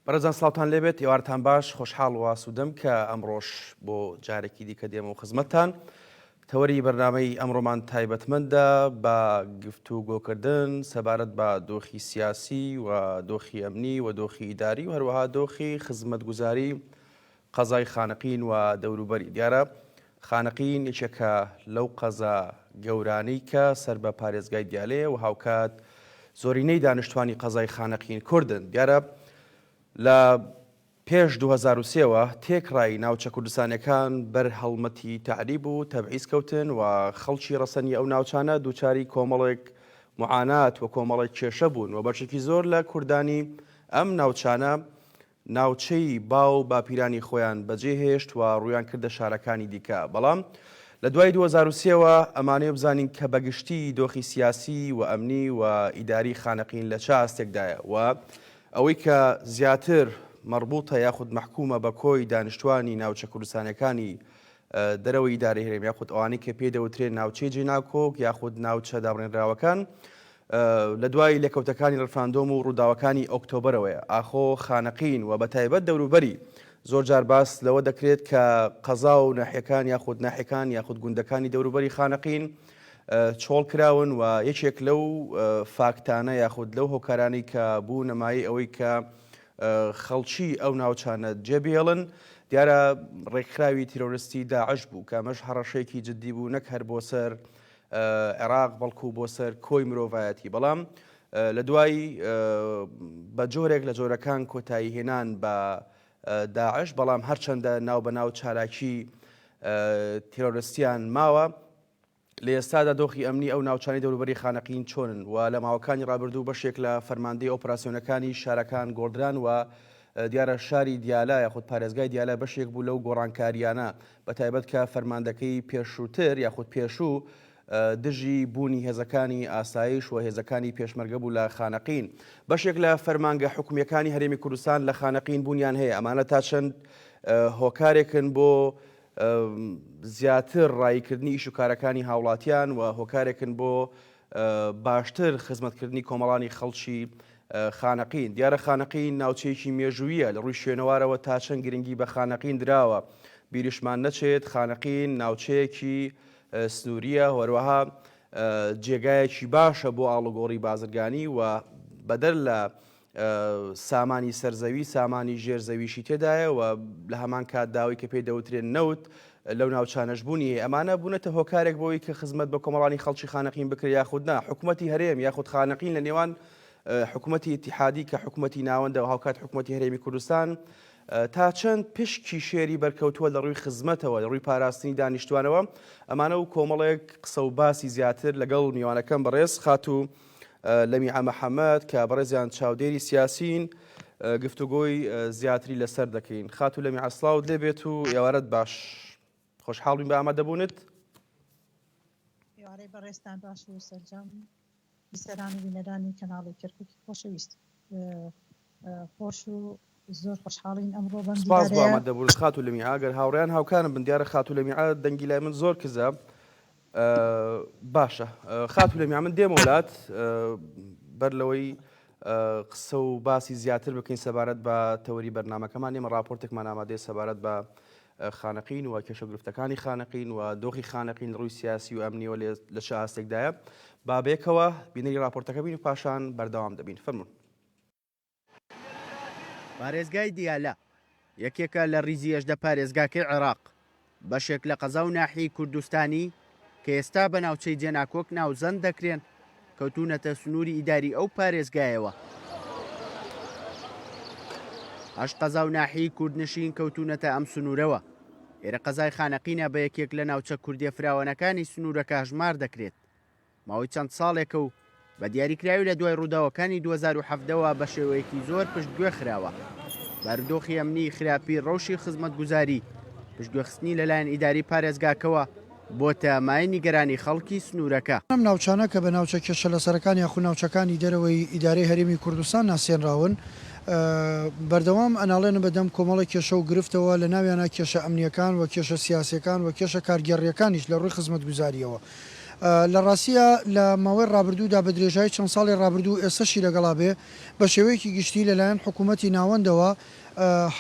بەڕێزان سڵاوتان لێبێت ئێوارتان باش خۆشحاڵ و ئاسوودەم کە ئەمڕۆش بۆ جارێکی دیکە دێمەوە خزمەتتان تەوەری بەرنامەی ئەمڕۆمان تایبەتمەندە بە گفتوگۆکردن سەبارەت بە دۆخی سیاسی و دۆخی ئەمنی و دۆخی ئیداری و هەروەها دۆخی خزمەتگوزاری قەزای خانەقین و دەوروبەری. دیارە خانەقین یەکێکە لەو قەزا گەورانەی کە سەر بە پارێزگای دیالەیە و هاوکات زۆرینەی دانیشتوانی قەزای خانەقین کوردن. دیارە لە پێش 2003 وە تێکڕای ناوچە کوردستانیەکان بەر هەڵمەتی تەعریب و تەبعیز کەوتن و خەڵکی ڕەسەنی ئەو ناوچانە دووچاری کۆمەڵێک معانات و کۆمەڵێک کێشە بوون و بەشێکی زۆر لە کوردانی ئەم ناوچانە ناوچەی باو باپیرانی خۆیان بەجێ هێشت و ڕوویان کردە شارەکانی دیکە، بەڵام لە دوای 2003 وە ئەمانەوێ بزانین کە بە گشتی دۆخی سیاسی و ئەمنی و ئیداری خانەقین لە چ ئاستێکدایە و ئەوەی کە زیاتر مەڕبوتە یاخود مەحکومە بە کۆی دانیشتوانی ناوچە کوردستانیەکانی دەرەوەی ئیدارەی هەرێم یاخود ئەوانەی کە پێی دەوترێن ناوچەی جێناکۆک یاخود ناوچە دابڕێنراوەکان لە دوای لێکەوتەکانی ڕفراندۆم و ڕووداوەکانی ئۆکتۆبەرەوەیە. ئاخۆ خانەقین و بەتایبەت دەوروبەری زۆر جار باس لەوە دەکرێت کە قەزا و ناحیەکان یاخود ناحیەکان یاخود گوندەکانی دەوروبەری خانەقین چۆڵ کراون و یەکێک لەو فاکتانە یاخود لەو هۆکارانەی کە بوونە مایەی ئەوەی کە خەڵکی ئەو ناوچانە جێبهێڵن دیارە ڕێکخراوی تیرۆرستی داعش بوو کە ئەمەش هەڕەشەیەکی جددی بوو نەک هەر بۆ سەر عێراق بەڵکو بۆ سەر کۆی مرۆڤایەتی بەڵام لە دوای بە جۆرێک لە جۆرەکان کۆتایی هێنان بە داعش بەڵام هەرچەندە ناو بە ناو چالاکی تیرۆرستیان ماوە لە ئێستادا دۆخی ئەمنی ئەو ناوچانی دەوروبەری خانەقین چۆنن و لە ماوەکانی ڕابردوو بەشێک لە فەرماندەی ئۆپراسیۆنەکانی شارەکان گۆڕدران و دیارە شاری دیالە یاخود پارێزگای دیالە بەشێک بوو لەو گۆڕانکارییانە، بەتایبەت کە فەرماندەکەی پێشووتر یاخود پێشوو دژی بوونی هێزەکانی ئاسایش و هێزەکانی پێشمەرگە بوو لە خانەقین. بەشێک لە فەرمانگە حکومییەکانی هەرێمی کوردستان لە خانەقین بوونیان هەیە، ئەمانە تا چەند هۆکارێکن بۆ زیاتر ڕاییکردنی ئیش و کارەکانی هاوڵاتیان و هۆکارێکن بۆ باشتر خزمەتکردنی کۆمەڵانی خەڵکی خانەقین. دیارە خانەقین ناوچەیەکی مێژوویە، لە ڕووی شوێنەوارەوە تا چەند گرنگی بە خانەقین دراوە بیریشمان نەچێت خانەقین ناوچەیەکی سنووریە هەروەها جێگایەکی باشە بۆ ئاڵوگۆڕی بازرگانی و بەدەر لە سامانی سەرزەوی سامانی ژێر زەویشی تێدایە و لە هەمان کاتدا ئەوەی کە پێی دەوترێن نەوت لەو ناوچانەش بوونی هەیە ئەمانە بوونەتە هۆکارێک بۆی کە خزمەت بە کۆمەڵانی خەڵکی خانەقین بکرێت یاخود نا حکوومەتی هەرێم یاخود خانەقین لە نێوان حکوومەتی ئیتیحادی کە حکوومەتی ناوەندە و هاوکات حکوومەتی هەرێمی کوردستان تا چەند پشکی شێری بەرکەوتووە لە ڕووی خزمەتەوە لە ڕووی پاراستنی دانیشتوانەوە ئەمانە و کۆمەڵێک قسە و باسی زیاتر لەگەڵ میوانەکەم بەڕێز خاتوو لەمیعە محەمەد کە بەڕێزیان چاودێری سیاسین گفتوگۆی زیاتری لەسەر دەکەین. خاتوو لەمیعە سڵاوت لێ بێت و ئێوارەت باش. خۆشحاڵ بین بە ئامادەبوونت. ئێوارەی بەڕێزتان باش و سەرجەم بیسەران و بینەرانی کەناڵی کەرکوکی خۆشەویست خۆش و زۆر خۆشحاڵین ئەمڕۆ بەم سپاس بۆ دیدارەیە. ئامادەبوونت خاتوو لەمیعە. گەر هاوڕێیان هاوکارم بن دیارە خاتوو لەمیعە دەنگی لای من زۆر کزە. باشە خاتوو لەمیا من دێمەوە لات بەر لەوەی قسە و باسی زیاتر بکەین سەبارەت بە تەوەری بەرنمەکەمان ئێمە راپۆرتێکمان ئامادەیە سەبارەت بە خانەقین و کێشە گرفتەکانی خانەقین و دۆخی خانەقین لە ڕووی سیاسی و ئەمنیەوە لە چ ئاستێکدایە با بێکەوە بینەری راپۆرتەکە بین و پاشان بەردەوام دەبین فەرمونون. پارێزگای دیالە یەکێکە لە ریزی 18 پارێزگاکەی عێراق، بەشێک لە قەزا و ناحیەی کوردستانی کە ئێستا بە ناوچەی جێناکۆک ناوزەند دەکرێن، کەوتوونەتە سنووری ئیداری ئەو پارێزگایەوە. هەشت قەزا و ناحیەی کوردنشین کەوتوونەتە ئەم سنوورەوە. ئێرە قەزای خانەقینە بە یەکێک لە ناوچە کوردییە فراوانەکانی سنوورەکە هەژمار دەکرێت. ماوەی چەند ساڵێکە و بە دیاریکراوی لە دوای ڕووداوەکانی 2017 وە بە شێوەیەکی زۆر پشتگوێ خراوە. بارودۆخی ئەمنی، خراپی ڕەوشی خزمەتگوزاری، پشتگوێخستنی لەلایەن ئیداری پارێزگاکەوە بۆتە مایەی نیگەرانی خەڵکی سنوورەکە. ئەم ناوچانە کە بە ناوچە کێشە لەسەرەکان یاخود ناوچەکانی دەرەوەی ئیدارەی هەرێمی کوردستان ناسێنراون، بەردەوام ئەناڵێنن بە دەم کۆمەڵێک کێشە و گرفتەوە، لە ناویانا کێشە ئەمنییەکان و کێشە سیاسییەکان و کێشە کارگێڕییەکانیش لە ڕووی خزمەتگوزارییەوە. لە ڕاستیا لە ماوەی ڕابردوودا بە درێژایی چەند ساڵی ڕابردوو و ئێستەشی لەگەڵا بێ بە شێوەیەکی گشتی لە لایەن حکوومەتی ناوەندەوە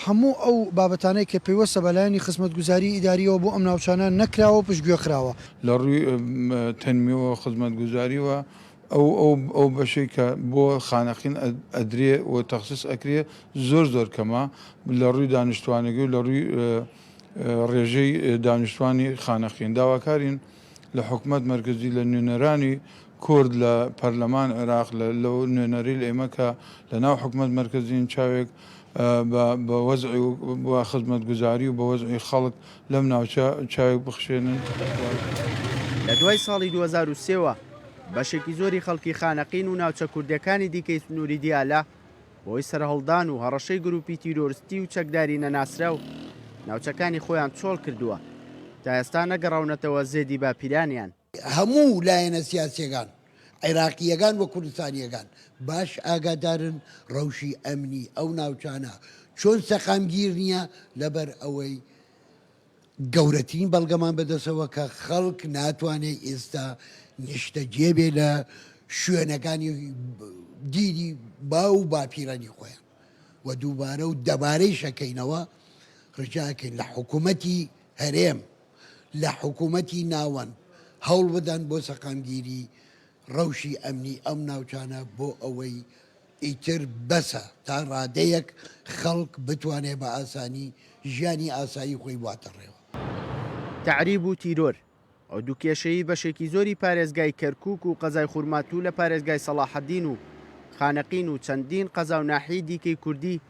هەموو ئەو بابەتانەی کە پەیوەستە بە لایەنی خزمەتگوزاریی ئیدارییەوە بۆ ئەم ناوچانە نەکراوە و پشتگوێ خراوە. لە ڕووی تەنمیەوە خزمەتگوزاریوە ئەو ئەو ئەو بەشەی کە بۆ خانەقین ئەدرێ و تەخسیس ئەکرێ زۆر زۆر کەمە لە ڕووی دانیشتوانەکەی و لە ڕووی ڕێژەی دانیشتوانی خانەقین. داواکارین لە حکومەت مەرکەزی لە نوێنەرانی کورد لە پەرلەمان عێراق لە لەو نوێنەریل ئێمە کە لە ناو حکومەت مەرکەزین چاوێک بە بە وەزعی و بە خزمەتگوزاری و بە وەزعی خەڵک لەم ناوچە چاوێک بخشێنن. لە دوای ساڵی 2003 وە بەشێکی زۆری خەڵکی خانەقین و ناوچە کوردیەکانی دیکەی سنووری دیالە بەهۆی سەرهەڵدان و هەڕەشەی گروپی تیرۆرستی و چەکداری نەناسراو ناوچەکانی خۆیان چۆڵ کردووە، تا ئێستا نەگەڕاونەتەوە زێدی باپیرانیان. هەموو لایەنە سیاسیەکان عێراقییەکان و کوردستانییەکان باش ئاگادارن ڕەوشی ئەمنی ئەو ناوچانە چۆن سەقامگیر نییە، لەبەر ئەوەی گەورەترین بەڵگەمان بەدەستەوە کە خەڵک ناتوانێت ئێستا نیشتەجێ بێ لە شوێنەکانی دیدی باو و باپیرانی خۆیان و دووبارە و دەبارەی شەکەینەوە ڕجاکەین لە حکوومەتی هەرێم لە حکوومەتی ناوەند هەوڵ بدەن بۆ سەقامگیری ڕەوشی ئەمنی ئەم ناوچانە بۆ ئەوەی ئیتر بەسە تا ڕادەیەک خەڵک بتوانێت بە ئاسانی ژیانی ئاسایی خۆی بواتە ڕێوە. تەعریب و تیرۆر، ئەو دوو کێشەیەی بەشێکی زۆری پارێزگای کەرکووک و قەزای خورماتوو لە پارێزگای سەڵاحەدین و خانەقین و چەندین قەزا و ناحیەی دیکەی کوردی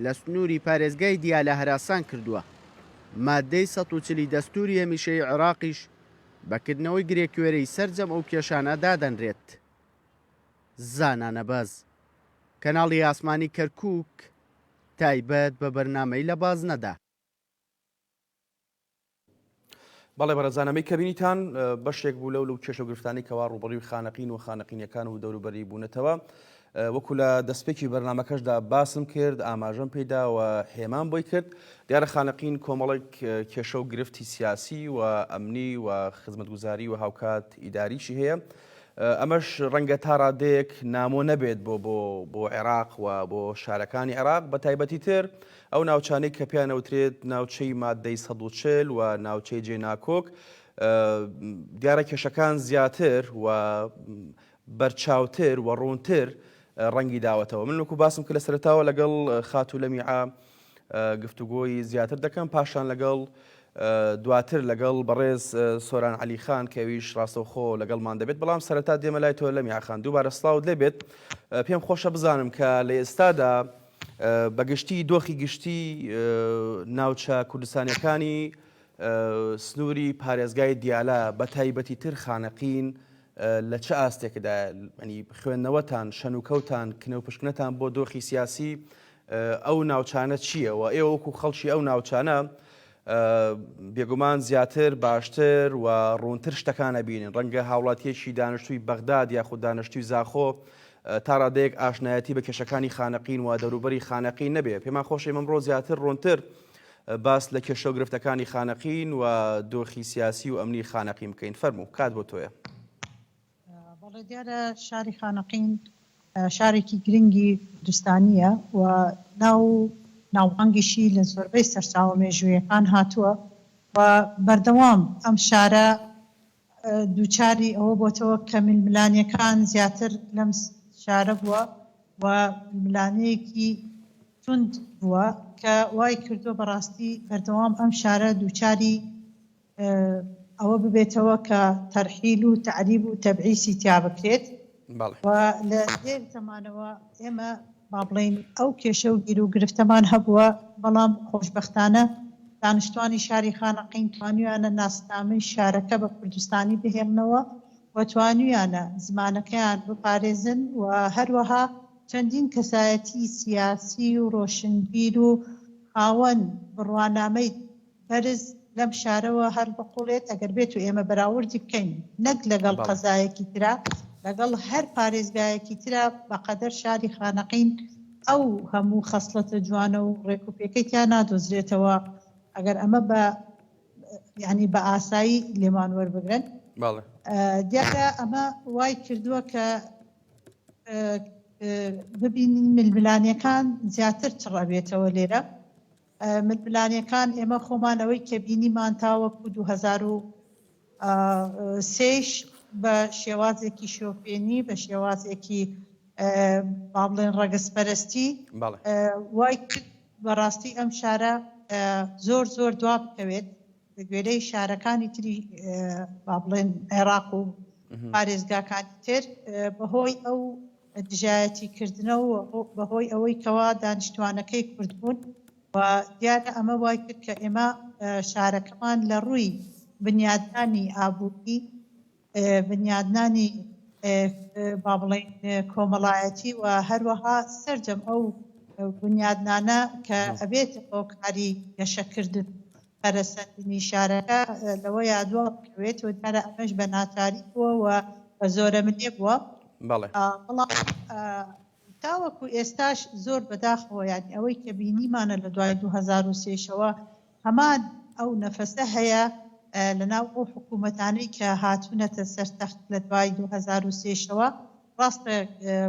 لە سنووری پارێزگای دیالە هەراسان کردووە. ماددەی 140 ی دەستووری هەمیشەیی عێراقیش بە کردنەوەی گرێکوێرەی سەرجەم ئەو کێشانە دادەنرێت. زانا نەبەز، کەناڵی ئاسمانی کەرکووک، تایبەت بە بەرنامەی لە بازنەدا. بەڵێ بەڕێزان ئەمەی کە بینیتان بەشێک بوو لەو لەو کێشە و گرفتانەی کەوا ڕووبەڕووی خانەقین و خانەقینیەکان و دەوروبەری بوونەتەوە وەکو لە دەستپێکی بەرنمەکەشدا باسم کرد ئاماژەم پێدا و هێمان بۆی کرد دیارە خانەقین کۆمەڵێک کێشە و گرفتی سیاسی و ئەمنی و خزمەتگوزاری و هاوکات ئیداریشی هەیە ئەمەش ڕەنگە تا ڕادەیەک نامۆ نەبێت بۆ بۆ بۆ عێراق و بۆ شارەکانی عێراق بە تایبەتی تر ئەو ناوچانەی کە پێیان ئەوترێت ناوچەی ماددەی 140 و ناوچەی جێ ناکۆک دیارە کێشەکان زیاتر و بەرچاوتر و ڕوونتر ڕەنگی داوەتەوە من وەکو باسم کرد لە سەرەتاوە لەگەڵ خاتوو لەمیعە گفتوگۆی زیاتر دەکەم پاشان لەگەڵ دواتر لەگەڵ بەڕێز سۆران علی خان کە ئەویش ڕاستەوخۆ لەگەڵمان دەبێت بەڵام سەرەتا دێمە لای تۆ لەمیعە خان دووبارە سڵاوت لێبێت پێم خۆشە بزانم کە لە ئێستادا بەگشتی دۆخی گشتی ناوچە کوردستانیەکانی سنووری پارێزگای دیالە بە تایبەتی تر خانەقین لە چ ئاستێکدایە؟ یانی خوێندنەوەتان، شەنوکەوتان، کنە و پشکنەتان بۆ دۆخی سیاسی ئەو ناوچانە چییە و ئێوە وەکو خەڵکی ئەو ناوچانە بێگومان زیاتر باشتر و ڕوونتر شتەکان ئەبینن ڕەنگە هاوڵاتیەکی دانیشتووی بەغداد یاخود دانیشتووی زاخۆ تا ڕادەیەک ئاشنایەتی بە کێشەکانی خانەقین و دەوروبەری خانەقین نەبێ پێمان خۆشە ئێمە ئەمڕۆ زیاتر ڕوونتر باس لە کێشە و گرفتەکانی خانەقین و دۆخی سیاسی و ئەمنی خانەقین بکەین. فەرموو، کات بۆ تۆیە. بەڵێ دیارە شاری خانەقین شارێکی گرنگی کوردستانییە و ناو و ناوبانگیشی لە زۆربەی سەرچاوە مێژوویەکان هاتووە و بەردەوام ئەم شارە دووچاری ئەوە بۆتەوە کە ململانێکان زیاتر لەم شارە بووە و ململانێیەکی توند بووە کە وای کردووە بەڕاستی بەردەوام ئەم شارە دووچاری ئەوە ببێتەوە کە تەرحیل و تەعریب و تەبعیسی تیا بکرێت و لە دێر زەمانەوە ئێمە با بڵێین ئەو کێشە و گیروگرفتەمان هەبووە، بەڵام خۆشبەختانە دانیشتوانی شاری خانەقین توانیویانە ناسنامەی شارەکە بە کوردستانی بهێڵنەوە و توانیویانە زمانەکەیان بپارێزن و هەروەها چەندین کەسایەتی سیاسی و ڕۆشنبیر و خاوەن بڕوانامەی بەرز لەم شارەوە هەڵبقوڵێت، ئەگەر بێتو ئێمە بەراوردی بکەین نەک لەگەڵ قەزایەکی ترا، لەگەڵ هەر پارێزگایەکی ترا بەقەدەر شاری خانەقین ئەو هەموو خەسڵەتە جوانە و ڕێکوپێکەی تیا نادۆزرێتەوە، ئەگەر ئەمە بە یانی بە ئاسایی لێمان وەربگرن. دیارە ئەمە وای کردووە کە ببینین ململانێکان زیاتر چڕ ئەبێتەوە لێرە. ململانێکان ئێمە خۆمان ئەوەی کە بینیمان تاوەکو 2003 یش بە شێوازێکی شۆفێنی، بە شێوازێکی با بڵێن ڕەگەزپەرستی وای کرد بەڕاستی ئەم شارە زۆر زۆر دوا بکەوێت بە گوێرەی شارەکانی تری با بڵێن عێراق و پارێزگاکانی تر بەهۆی ئەو دژایەتی کردنە و بەهۆی ئەوەی کەوا دانیشتوانەکەی کورد بوون و دیارە ئەمە وای کرد کە ئێمە شارەکەمان لە ڕووی بنیادنانی ئابووری بنیادنانی با بڵێین کۆمەڵایەتی و هەروەها سەرجەم ئەو بنیادنانە کە ئەبێتە هۆکاری گەشەکردن و پەرەسەندنی شارەکە لەوەیا دوا بکەوێت و دیارە ئەمەش بە ناچاری بووە و بە زۆرەملێ بووە. بەڵێ. بەڵام تاوەکو ئێستاش زۆر بەداخەوە یانی ئەوەی کە بینیمانە لە دوای 2003 شەوە هەمان ئەو نەفەسە هەیە لەناو ئەو حکوومەتانەی کە هاتوونەتە سەر تەخت لە دوای 2003 شەوە ڕاستە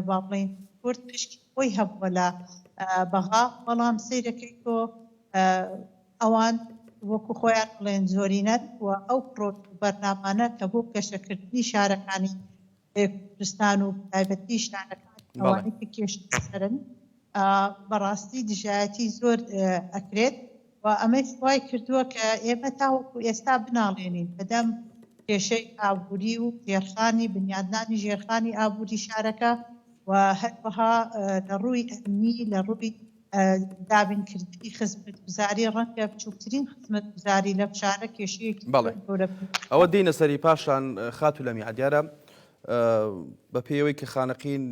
با بڵێین کورد پشکی خۆی هەبووە لە بەغا بەڵام سەیرەکەی تۆ ئەوان وەکو خۆیان بڵێن زۆرینەن و ئەو پرۆژە و بەرنامانە کە بۆ گەشەکردنی شارەکانی کوردستان و بەتایبەتی شارەکان ئەوانەی کە کێشە لەسەرن بەڕاستی دژایەتی زۆر ئەکرێت و ئەمەش وای کردووە کە ئێمە تاوەکو ئێستا بناڵێنین بەدەم کێشەی ئابووری و ژێرخانی بنیادنانی ژێرخانی ئابووری شارەکە و هەروەها لە ڕووی ئەمنی لە ڕووی دابینکردنی خزمەتگوزاری ڕەنگە بچووکترین خزمەتگوزاری لەم شارە کێشەیەکی بەڵێ زۆر گەورە بێت. ئەوە دێینە سەری پاشان خاتوو لەمیعە دیارە بە پێی ئەوەی کە خانەقین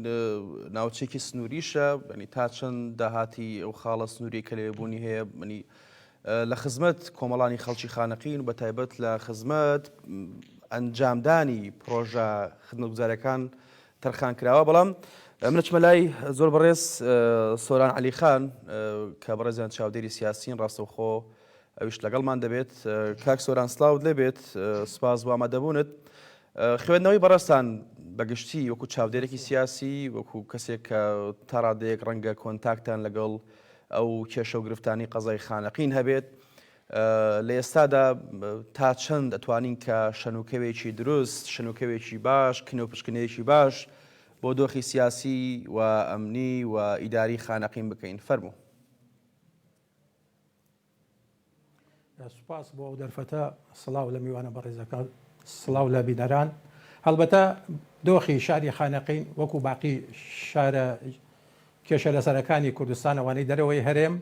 ناوچەیەکی سنووریشە یعنی تا چەند داهاتی ئەو خاڵە سنووری کە لەوێ بوونی هەیە منی لە خزمەت کۆمەڵانی خەڵکی خانەقین و بە تایبەت لە خزمەت ئەنجامدانی پرۆژە خزمەتگوزاریەکان تەرخان کراوە بەڵام من ئەچمە لای زۆر بەڕێز سۆران عەلی خان کە بەڕێزیان چاودێری سیاسین ڕاستەوخۆ ئەویش لەگەڵمان دەبێت کاک سۆران سلااوت لێبێت سپاس بۆ ئامادەبوونت خوێندنەوەی بەڕێزتان بەگشتی وەکو چاودێرێکی سیاسی وەکو کەسێک کە تا ڕادەیەک ڕەنگە کۆنتاکتان لەگەڵ ئەو کێشە و گرفتانی قەزای خانەقین هەبێت لە ئێستادا تا چەند ئەتوانین کە شەنوکەوێکی دروست، شەنوکەوێکی باش، کنە و پشکنەیەکی باش بۆ دۆخی سیاسی و ئەمنی و ئیداری خانەقین بکەین؟ فەرموو. سوپاس بۆ ئەو دەرفەتە، سڵاو لە میوانە بەڕێزەکان، سڵاو لە بینەران. هەڵبەتە دۆخی شاری خانەقین وەکو باقی شارە کێشە لەسەرەکانی کوردستان ئەوانەی دەرەوەی هەرێم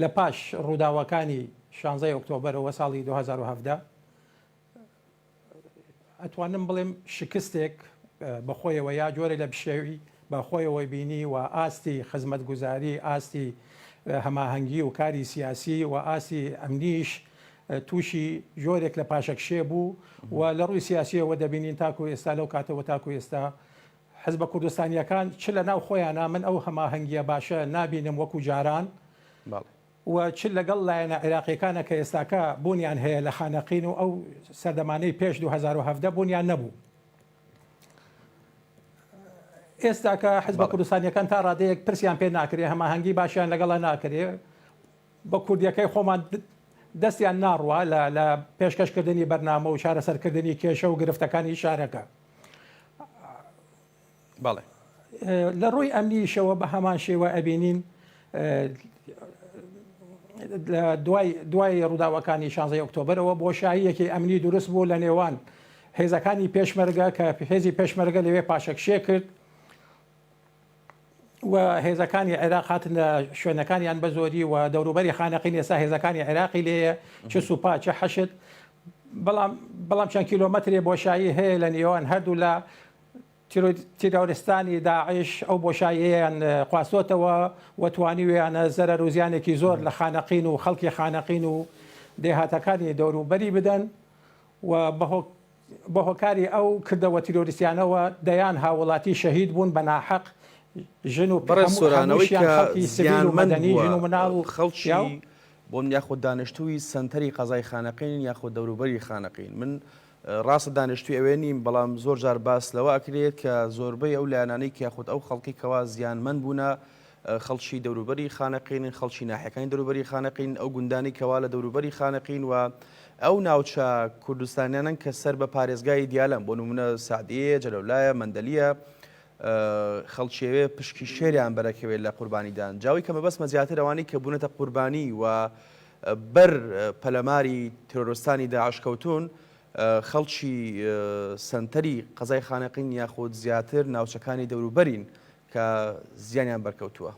لە پاش ڕووداوەکانی شانزەی ئۆکتۆبەرەوە ساڵی 2017 ئەتوانم بڵێم شکستێک بەخۆیەوە یا جۆرێک لە بشێوی بەخۆیەوە بینی و ئاستی خزمەتگوزاری ئاستی هەماهەنگی و کاری سیاسی و ئاستی ئەمنیش تووشی جۆرێک لە پاشەکشێ بوو و لە ڕووی سیاسیەوە دەبینین تاکو ئێستا لەو کاتەوە تاکو ئێستا حزبە کوردستانییەکان چ لە ناو خۆیانا من ئەو هەماهەنگییە باشە نابینم وەکو جاران و چ لەگەڵ لایەنە عیراقییەکانە کە ئێستاکە بوونیان هەیە لە خانەقین و ئەو سەردەمانەی پێش 2017 بوونیان نەبوو. ئێستاکە حزبە کوردستانییەکان تا ڕادەیەک پرسیان پێ ناکرێ، هەماهەنگی باشیان لەگەڵا ناکرێ، بە کوردییەکەی خۆمان دەستیان ناڕوا لە پێشکەشکردنی بەرنامە و چارەسەرکردنی کێشە و گرفتەکانی شارەکە. بەڵێ. لە ڕووی ئەمنیشەوە بە هەمان شێوە ئەبینین دوای دوای ڕووداوەکانی 16 ئۆکتۆبرەوە بۆشاییەکی ئەمنی دروست بوو لە نێوان هێزەکانی پێشمەرگە کە هێزی پێشمەرگە لەوێ پاشەکشێ کرد و هێزەکانی عێراق هاتنە شوێنەکانیان بە زۆری و دەوروبەری خانەقین ئێستا هێزەکانی عێراقی لێیە چ سوپا چ حەشد بەڵام بەڵام چەند کیلۆمەترێ بۆشایی هەیە لە نێوان هەردوو لە تیرۆریستانی داعش ئەو بۆشاییان قواستۆتەوە و توانیویانە زەرەر و زیانێکی زۆر لە خانەقین و خەڵکی خانەقین و دێهاتەکانی دەوروبەری بدەن و بەهۆ بە هۆکاری ئەو کردەوە تیرۆریستیانەوە دەیان هاووڵاتی شەهید بوون بە ناحەق ژن و بەڕێز سۆران ئەوەی هەمووشیان کە خەڵکی سڤیل و زیانمەند مەدەنی بووە ژن و مناڵ و خەڵکی پیاو. بۆ من یاخود دانیشتووی سەنتەری قەزای خانەقینن یاخود دەوروبەری خانەقین من. ڕاستە دانیشتوی ئەوێ نیم، بەڵام زۆر جار باس لەوە ئەکرێت کە زۆربەی ئەو لایەنانەی کە یاخود ئەو خەڵکەی کەوا زیانمەند بوونە خەڵکی دەوروبەری خانەقینن، خەڵکی ناحیەکانی دەوروبەری خانەقین، ئەو گوندانەی کەوا لە دەوروبەری خانەقین و ئەو ناوچە کوردستانیانەن کە سەر بە پارێزگای دیالەن، بۆ نمونە سەعدیەیە، جەلەولایە، مەندەلیە، خەڵکی ئەوێ پشکی شێریان بەرەکەوێت لە قوربانیدان. جا ئەوەی کە مەبەستمە زیاتر ئەوانەی کە بوونەتە قوربانی و بەر پەلەماری تیرۆرستانی داعش کەوتوون، خەڵکی سەنتەری قەزای خانەقین یاخود زیاتر ناوچەکانی دەوروبەرین کە زیانیان بەرکەوتووە.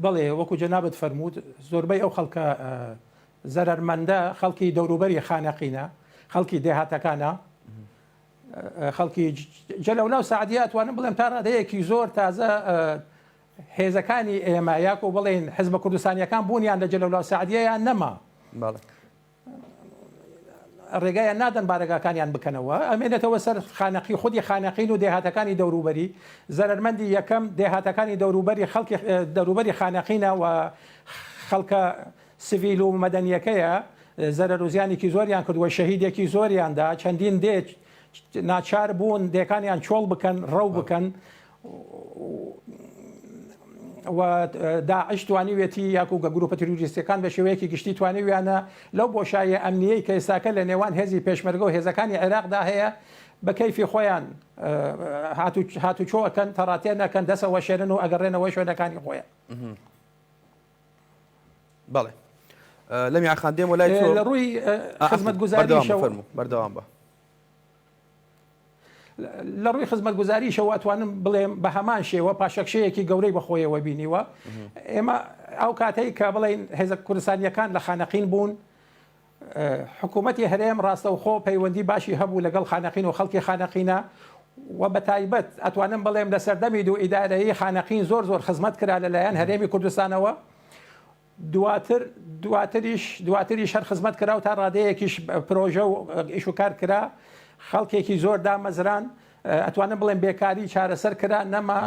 بەڵێ وەکو جەنابت فەرمووت زۆربەی ئەو خەڵکە زەرەرمەندە خەڵکی دەوروبەری خانەقینە، خەڵکی دێهاتەکانە، خەڵکی جەلەولا و سەعدیە ئەتوانم بڵێم تا ڕادەیەکی زۆر تازە هێزەکانی ئێمە یاکۆ بڵێن حزبە کوردستانیەکان بوونیان لە جەلەولا و سەعدیەیان نەما. ڕێگایان نادەن بارەگاکانیان بکەنەوە، ئەمێنێتەوە سەر خانەقی خودی خانەقین و دێهاتەکانی دەوروبەری، زەرەرمەندی یەکەم دێهاتەکانی دەوروبەری خەڵکی دەوروبەری خانەقینە و خەڵکە سڤیل و مەدەنیەکەیە، زەرەر و زیانێکی زۆریان کردووە، شەهیدێکی زۆریان دا، چەندین دێ ناچار بوون دێکانیان چۆڵ بکەن، ڕەو بکەن. و داعش توانیویەتی یاکو گە گروپە تیرۆریستیەکان بە شێوەیەکی گشتی توانیویانە لەو بۆشاییە ئەمنیەی کە ئێستاکە لە نێوان هێزی پێشمەرگە و هێزەکانی عێراقدا هەیە بە کەیفی خۆیان هاتوچۆ ئەکەن تەڕاتێن ئەکەن دەسە وەشێنن و ئەگەڕێنەوە شوێنەکانی خۆیان. بەڵێ لەمیا خان دێمەوە لای تۆ لە ڕووی خزمەتگوزاریشەوە بەردەوام بە. لە ڕووی خزمەتگوزاریشەوە ئەتوانم بڵێم بە هەمان شێوە پاشەکشەیەکی گەورەی بەخۆیەوە بینیوە ئێمە ئەو کاتەی کە بڵێین هێزە کوردستانیەکان لە خانەقین بوون حکوومەتی هەرێم ڕاستەوخۆ پەیوەندی باشی هەبوو لەگەڵ خانەقین و خەڵکی خانەقینە و بە تایبەت ئەتوانم بڵێم لە سەردەمی دوو ئیدارەیی خانەقین زۆر زۆر خزمەت کرا لەلایەن هەرێمی کوردستانەوە دواتر دواتریش دواتریش هەر خزمەت کرا و تا ڕادەیەکیش پرۆژە و ئیش و کار کرا خەڵکێکی زۆر دامەزران ئەتوانم بڵێم بێکاری چارەسەر کرا نەما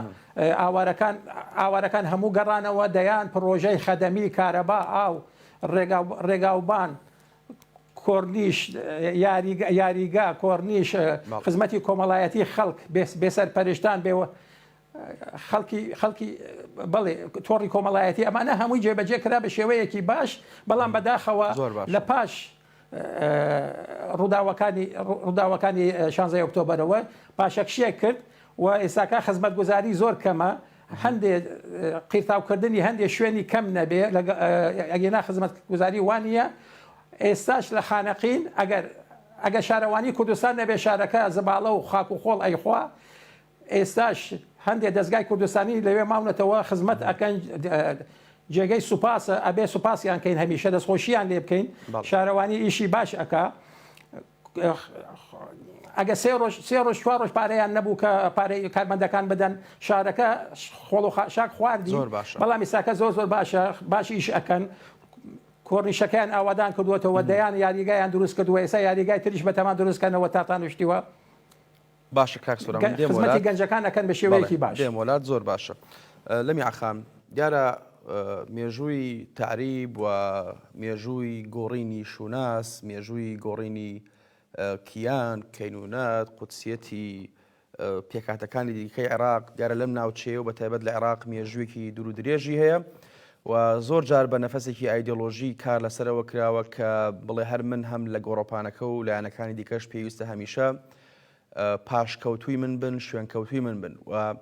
ئاوارەکان ئاوارەکان هەموو گەڕانەوە دەیان پڕۆژەی خەدەمی کارەبا ئاو ڕێگاوبان کۆرنیش یاریگا کۆرنیش خزمەتی کۆمەڵایەتی خەڵک بێسەرپەرشتان بێ خەڵکی خەڵکی بەڵێ تۆڕی کۆمەڵایەتی ئەمانە هەمووی جێبەجێ کرا بە شێوەیەکی باش بەڵام بەداخەوە لە پاش ڕووداوەکانی ڕووداوەکانی شانزەی ئۆکتۆبەرەوە پاشەکشێک کرد و ئێستاکە خزمەتگوزاری زۆر کەمە هەندێ قیرتاوکردنی هەندێک شوێنی کەم نەبێ ئەگەنا خزمەتگوزاری وانە ئێستاش لە خانەقین ئەگەر ئەگەر شارەوانی کوردستان نەبێ شارەکە زباڵە و خاک و خۆڵ ئەیخوا ئێستاش هەندێ دەزگای کوردستانی لەوێ ماونەتەوە خزمەت ئەکەن جێگەی سوپاسە ئەبێ سوپاسیان کەین هەمیشە دەستخۆشیان لێ بکەین شارەوانی ئیشی باش ئەکا ئەگە سێ ڕۆژ سێ ڕۆژ چوار ڕۆژ پارەیان نەبوو کە پارەی کارمەندەکان بدەن شارەکە خۆڵ و خاشاک خواردی زۆر باشە بەڵام ئیساکە زۆر زۆر باشە باش ئیش ئەکەن کۆرنیشەکەیان ئاوادان کردووەتەوە دەیان یاریگایان دروست کردووە ئێستا یاریگای تریش بەتەمان دروستکەنەوە تاتان شتیوە باشە کاک سۆران من دێم خزمەتی وەلات گەنجەکان ئەکەن بە بەڵێ شێوەیەکی باش. دێم وەلات زۆر باشە لەمیعە خان دیارە مێژووی تەعریب و مێژووی گۆڕینی شوناس مێژووی گۆڕینی کیان کەینونەت قودسیەتی پێکهاتەکانی دیکەی عێراق دیارە لەم ناوچەیە و بە تایبەت لە عێراق مێژوویەکی دوور و درێژی هەیە و زۆر جار بە نەفەسێکی ئایدۆلۆژی کار لەسەرەوە کراوە کە بڵێ هەر من هەم لە گۆڕەپانەکە و لایەنەکانی دیکەش پێویستە هەمیشە پاشکەوتووی من بن شوێنکەوتووی من بن و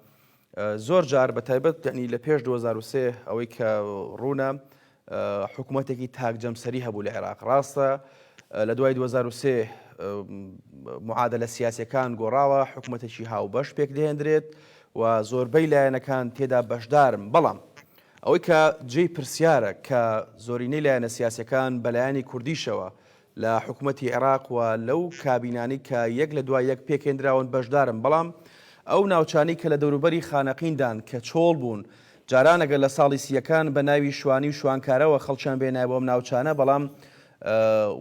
زۆر جار بە تایبەت یعنی لە پێش 2023 ئەوەی کە ڕوونە حکوومەتێکی تاک جەمسەری هەبوو لە عێراق ڕاستە لە دوای 2023 معادلە سیاسەکان گۆڕاوە حکوومەتێکی هاوبەش پێک دەهێندرێت و زۆربەی لایەنەکان تێدا بەشدارن بەڵام ئەوەی کە جێی پرسیارە کە زۆرینەی لایەنە سیاسیەکان بە لایەنی کوردیشەوە لە حکومەتی عێراق و لەو کابینانەی کە یەک لە دوای یەک پێکهێندراون بەشدارن بەڵام ئەو ناوچانەی کە لە دەوروبەری خانەقیندان کە چۆڵ بوون جاران ئەگەر لە ساڵی سییەکان بە ناوی شوانی و شوانکارەوە خەڵکیان بێنایە بۆ ئەم ناوچانە بەڵام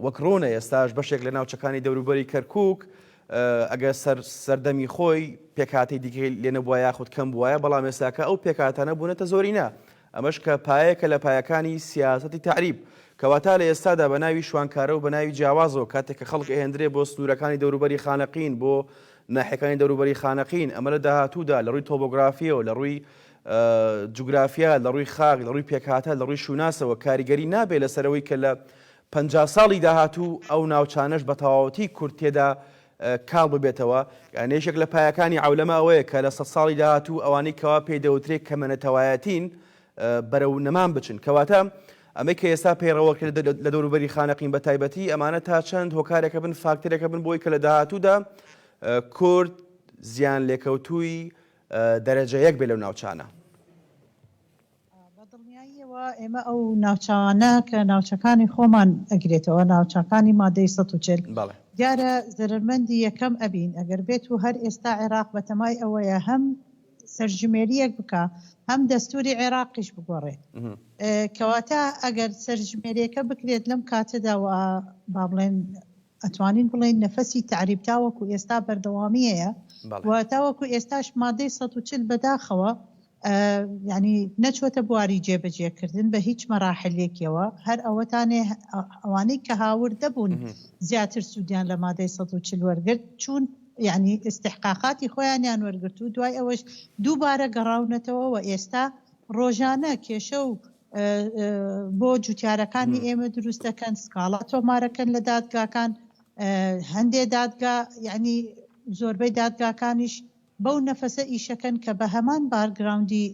وەک ڕوونە ئێستاش بەشێک لە ناوچەکانی دەوروبەری کەرکوک ئەگەر سەر سەردەمی خۆی پێکهاتەی دیکەی لێ نەبووایە یاخود کەم بووایە، بەڵام ئێستاکە ئەو پێکهاتانە بوونەتە زۆرینە، ئەمەش کە پایەکە لە پایەکانی سیاسەتی تەعریب. کەواتە لە ئێستادا بە ناوی شوانکارە و بە ناوی جیاوازەوە کاتێک کە خەڵک ئەهێندرێ بۆ سنوورەکانی دەوروبەری خانەقین بۆ ناحیەکانی دەوروبەری خانەقین ئەمە لە داهاتوودا لە ڕووی تۆبۆگرافیەوە لە ڕووی جوگرافیا لە ڕووی خاک لە ڕووی پێکهاتە لە ڕووی شوناسەوە کاریگەری نابێ لەسەر ئەوەی کە لە 50 ساڵی داهاتوو ئەو ناوچانەش بە تەواوەتی کورد تێدا کاڵ ببێتەوە یان یەکێک لە پایەکانی عەولەمە ئەوەیە کە لە سەد ساڵی داهاتوو ئەوانەی کەوا پێی دەوترێ کەمەنەتەوایەتین بەرەو نەمان بچن. کەواتە ئەمەی کە ئێستا پەیڕەوەکرێت لە دەوروبەری خانەقین بە تایبەتی، ئەمانە تا چەند هۆکارێکە بن، فاکتەرێکە بن بۆی کە لە داهاتوودا کورد زیان لێکەوتووی دەرەجە یەک بێ لەو ناوچانە. بە دڵنیاییەوە ئێمە ئەو ناوچانە کە ناوچەکانی خۆمان ئەگرێتەوە، ناوچەکانی مادەی 140، دیارە زەرەرمەندی یەکەم ئەبین ئەگەر بێت و هەر ئێستا عێراق بەتەمای ئەوەیە هەم سەرژمێرییەک بکا هەم دەستوری عێراقیش بگۆڕێت. کەواتە ئەگەر سەرژمێریەکە بکرێت لەم کاتەدا و با بڵێن ئەتوانین بڵێین نەفەسی تەعریب تاوەکو ئێستا بەردەوامی هەیە و تاوەکو ئێستاش مادەی 140 بەداخەوە یعنی نەچوەتە بواری جێبەجێکردن بە هیچ مەراحلێکیەوە هەر ئەوەتانێ ئەوانەی کە هاوردە بوون زیاتر سوودیان لە مادەی 140 وەرگرت چوون یانی ئیستحقاقاتی خۆیانیان وەرگرت و دوای ئەوەش دووبارە گەڕاونەتەوە و ئێستا ڕۆژانە کێشە و بۆ جوتیارەکانی ئێمە دروست دەکەن، سکاڵا تۆمارەکەن لە دادگاکان، هەندێ دادگا یانی زۆربەی دادگاکانیش بەو نەفەسە ئیشەکەن کە بە هەمان بارگراوندی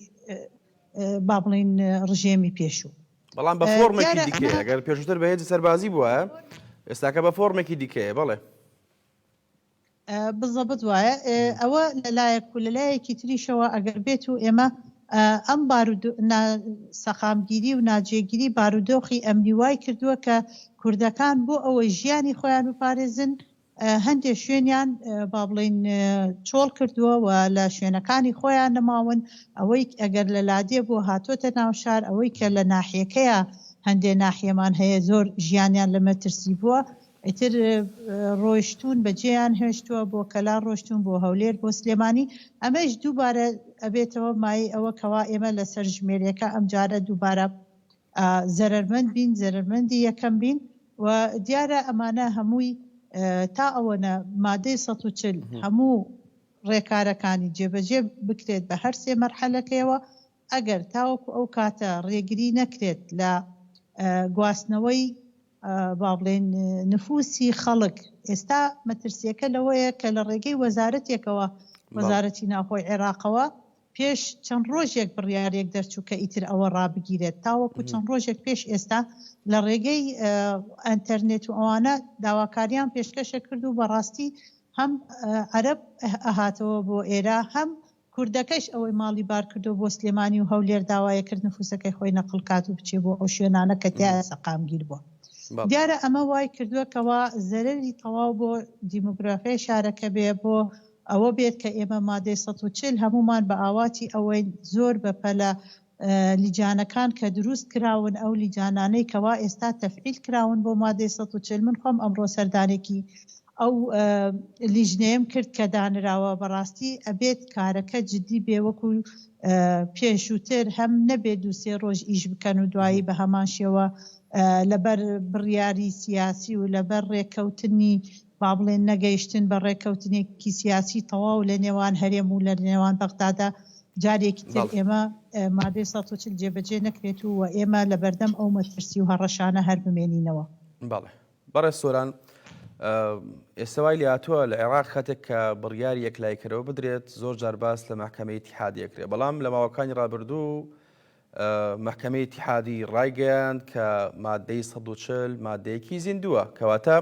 با بڵین ڕژێمی پێشوو. بەڵام بە فۆرمێکی دیکەیە، ئەگەر پێشووتر بە هێزی سەربازی بووایە ئێستاکە بە فۆرمێکی دیکەیە، بەڵێ. بزەبت وایە ئەوە لەلایەک و لەلایەکی تریشەوە ئەگەر بێت و ئێمە ئەم سەقامگیری و ناجێگیری بارودۆخی ئەمنی وای کردووە کە کوردەکان بۆ ئەوەی ژیانی خۆیان بپارێزن هەندێک شوێنیان با بڵین چۆڵ کردووە و لە شوێنەکانی خۆیان نەماون ئەوەی ئەگەر لە لادێ بۆ هاتۆتە ناو شار ئەوەی کە لە ناحیەکەیە هەندێ ناحیەمان هەیە زۆر ژیانیان لە مەترسی بووە ئیتر ڕۆیشتوون بەجێیان هێشتووە، بۆ کەلار ڕۆشتوون، بۆ هەولێر، بۆ سلێمانی، ئەمەیش دووبارە ئەبێتەوە مایەی ئەوە کەوا ئێمە لە سەرژمێریەکە ئەمجارە دووبارە زەرەرمەند بین، زەرەرمەندی یەکەم بین و دیارە ئەمانە هەمووی تا ئەوەنە مادەی 140 هەموو ڕێکارەکانی جێبەجێ بکرێت بە هەر سێ مەرحەلەکەیەوە، ئەگەر تاوەکو ئەو کاتە ڕێگری نەکرێت لە گواستنەوەی با بڵێین نفوسی خەڵک، ئێستا مەترسییەکە لەوەیە کە لە ڕێگەی وەزارەتێکەوە، وەزارەتی ناوخۆی عێراقەوە پێش چەند ڕۆژێک بڕیارێک دەرچوو کە ئیتر ئەوە ڕابگیرێت، تاوەکو چەند ڕۆژێک پێش ئێستا لە ڕێگەی ئەنتەرنێت و ئەوانە داواکاریان پێشکەشە کرد و بەڕاستی هەم عەرەب ئەهاتەوە بۆ ئێرە هەم کوردەکەش ئەوەی ماڵی بار کردووە بۆ سلێمانی و هەولێر داوایە کرد نفوسەکەی خۆی نەقڵ کات و بچێ بۆ ئەو شوێنانە کە تیایا سەقامگیر بووە. دیارە ئەمە وای کردووە کەوا زەرەری تەواو بۆ دیمۆگرافیای شارەکە بێ بۆ ئەوە بێت کە ئێمە مادەی 140 هەموومان بە ئاواتی ئەوەین زۆر بە پەلە لیجانەکان کە دروست کراون ئەو لیجانانەی کەوا ئێستا تەفعیل کراون بۆ مادەی 140 من خۆم ئەمڕۆ سەردانێکی ئەو لیژنەیەم کرد کە دانراوە بەڕاستی ئەبێت کارەکە جدی بێ وەکو پێشووتر هەم نەبێت دوو سێ ڕۆژ ئیش بکەن و دوایی بە هەمان شێوە لەبەر بڕیاری سیاسی و لەبەر ڕێککەوتنی با بڵێن نەگەیشتن بە ڕێککەوتنێکی سیاسی تەواو لە نێوان هەرێم و لە نێوان بەغدادا جارێکی تر ئێمە مادەی 140 جێبەجێ نەکرێت و ئێمە لەبەردەم ئەو مەترسی و هەڕەشانە هەر بمێنینەوە. بەڵێ بەڕێز سۆران، ئێستا وای لێهاتووە لە عێراق کاتێک کە بڕیاری یەکلاییکەرەوە بدرێت زۆر جار باس لە مەحکەمەی ئیتیحادی ئەکرێت، بەڵام لە ماوەکانی ڕابردوو مەحکەمەی ئیتیحادی ڕایگەیاند کە مادەی 140 مادەیەکی زیندووە، کەواتە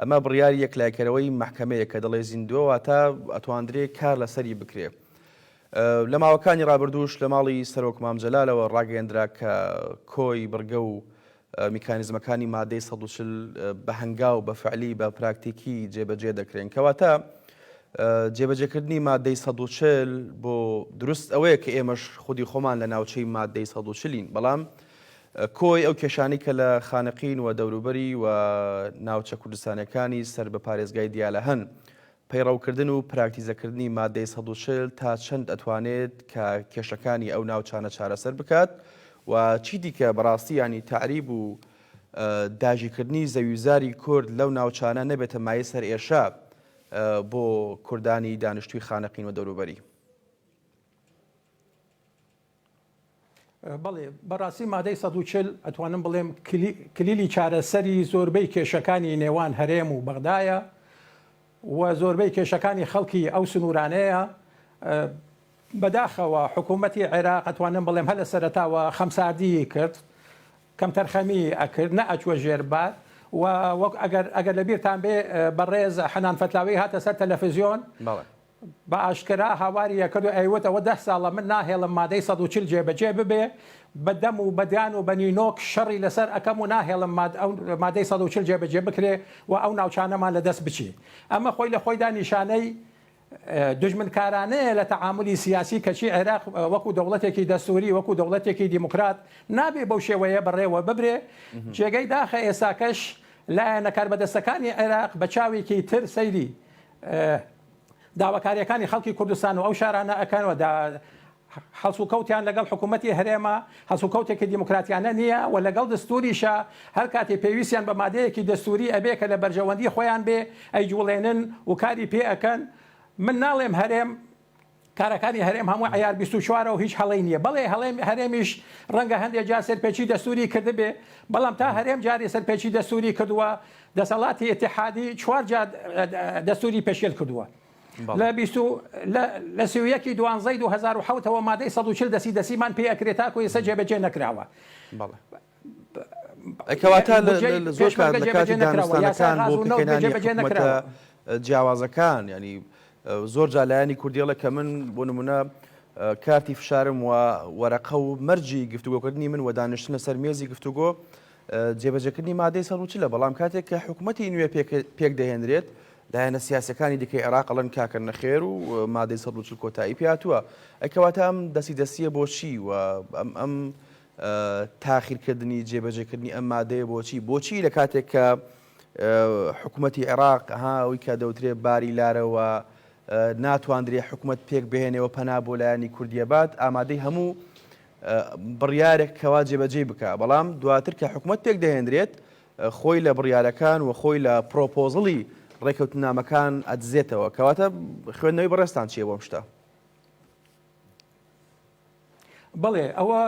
ئەمە بڕیاری یەکلایکەرەوەی مەحکەمەیە کە دەڵێ زیندووە، واتە ئەتواندرێ کار لەسەری بکرێ. لە ماوەکانی ڕابردووش لە ماڵی سەرۆک مام جەلالەوە ڕاگەیەندرا کە کۆی بڕگە و میکانیزمەکانی مادەی 140 بە هەنگاو بە فعلی بە پراکتیکی جێبەجێ دەکرێن. کەواتە جێبەجێکردنی مادەی 140 بۆ دروست ئەوەیە کە ئێمەش خودی خۆمان لە ناوچەی مادەی 140ین، بەڵام کۆی ئەو کێشانەی کە لە خانەقین و دەوروبەری و ناوچە کوردستانیەکانی سەر بە پارێزگای دیالە هەن، پەیڕەوکردن و پراکتیزەکردنی مادەی 140 تا چەند ئەتوانێت کە کێشەکانی ئەو ناوچانە چارەسەر بکات و چیدیکە بەڕاستی یانی تەعریب و. داگیرکردنی زەویوزاری کورد لەو ناوچانە نەبێتە مایەی سەرئێشە بۆ کوردانی دانیشتووی خانەقین و دەوروبەری؟ بەڵێ بەڕاستی مادەی 140 ئەتوانم بڵێم کلیلی چارەسەری زۆربەی کێشەکانی نێوان هەرێم و بەغدایە و زۆربەی کێشەکانی خەڵکی ئەو سنوورانەیە. بەداخەوە حکوومەتی عێراق ئەتوانم بڵێم هەر لە سەرەتاوە خەمساردیی کرد، کەمتەرخەمیی ئەکرد، نەئەچووە ژێر بار و وەک ئەگەر ئەگەر لە بیرتان بێ بەڕێز حەنان فەتلاوی هاتە سەر تەلەفزیۆن بە ئاشکرا هاواری ئەکرد و ئەیوت ئەوە دە ساڵە من ناهێڵم مادەی 140 جێبەجێ ببێ، بە دەم و بە دان و بە نینۆک شەڕی لەسەر ئەکەم و ناهێڵم ئەو مادەی 140 جێبەجێ بکرێ و ئەو ناوچانەمان لە دەست بچی. ئەمە خۆی لە خۆیدا نیشانەی دوژمنکارانەیە لە تەعامولی سیاسی کەچی عێراق وەکو دەوڵەتێکی دەستوری وەکو دەوڵەتێکی دیموکرات نابێ بەو شێوەیە بەڕێوە ببرێ جێگەی داخە ئێستاکەش لایەنە کاربەدەستەکانی عێراق بە چاوێکی تر سەیری داواکاریەکانی خەڵکی کوردستان و ئەو شارانە ئەکەن و هەڵسوکەوتیان لەگەڵ حکوومەتی هەرێمە هەڵسوکەوتێکی دیموکراتیانە نییە و لەگەڵ دەستوریشە هەر کاتێ پێویستیان بە مادەیەکی دەستوری ئەبێ کە لە بەرژەوەندی خۆیان بێ ئەیجوڵێنن و کاری پێ ئەکەن من ناڵێم هەرێم کارەکانی هەرێم هەموو عیار 24 و هیچ هەڵەی نییە بەڵێ هەڵێم هەرێمیش ڕەنگە هەندێک جار سەرپێچی دەستوری کردبێ بەڵام تا هەرێم جاری سەرپێچی دەستوری کردووە دەسەڵاتی ئیتیحادی چوار جار دەستوری پێشێل کردووە. لە بیست و لە 31 ی دوانزەی 2007 ەوە مادەی 140 دەسی دەسیمان پێ ئەکرێ تاکو ئێستا جێبەجێ نەکراوە. بەڵێ. کەواتە لە زۆر کات لە کاتی دانوستانەکان بۆ پێکهێنانی حکومەتە جیاوازەکان ینی زۆر جار لایەنی کوردیڵە کە من بۆ نمونە کارتی فشارم و وەرەقە و مەرجی گفتوگۆکردنی من و دانیشتن لەسەر مێزی گفتوگۆ جێبەجێکردنی مادەی 140 بەڵام کاتێک کە حکوومەتی نوێ پێک دەهێنرێت لایەنە سیاسەکانی دیکەی عێراق ئەڵێن کاکە نەخێر و مادەی 140 کۆتایی پێهاتووە ئەکەواتە ئەم دەستی دەستیە بۆچی و ئەم ئەم تاخیرکردنی جێبەجێکردنی ئەم مادەیە بۆچی بۆچی لە کاتێک کە حکوومەتی عێراق ها ئەوی کە دەوترێ باری لارەوە ناتواندرێ حکوومەت پێک بهێنێەوە پەنا بۆ لایەنی کوردیە بات ئامادەی هەموو بڕیارێک کەوا جێبەجێی بکا بەڵام دواتر کە حکومەت پێک دەهێنرێت خۆی لە بڕیارەکان و خۆی لە پرۆپۆزڵی ڕێکەوتنامەکان ئەدزێتەوە کەواتە خوێندنەوەی بەڕێزتان چییە بۆ ئەم شتە؟ بەڵێ ئەوە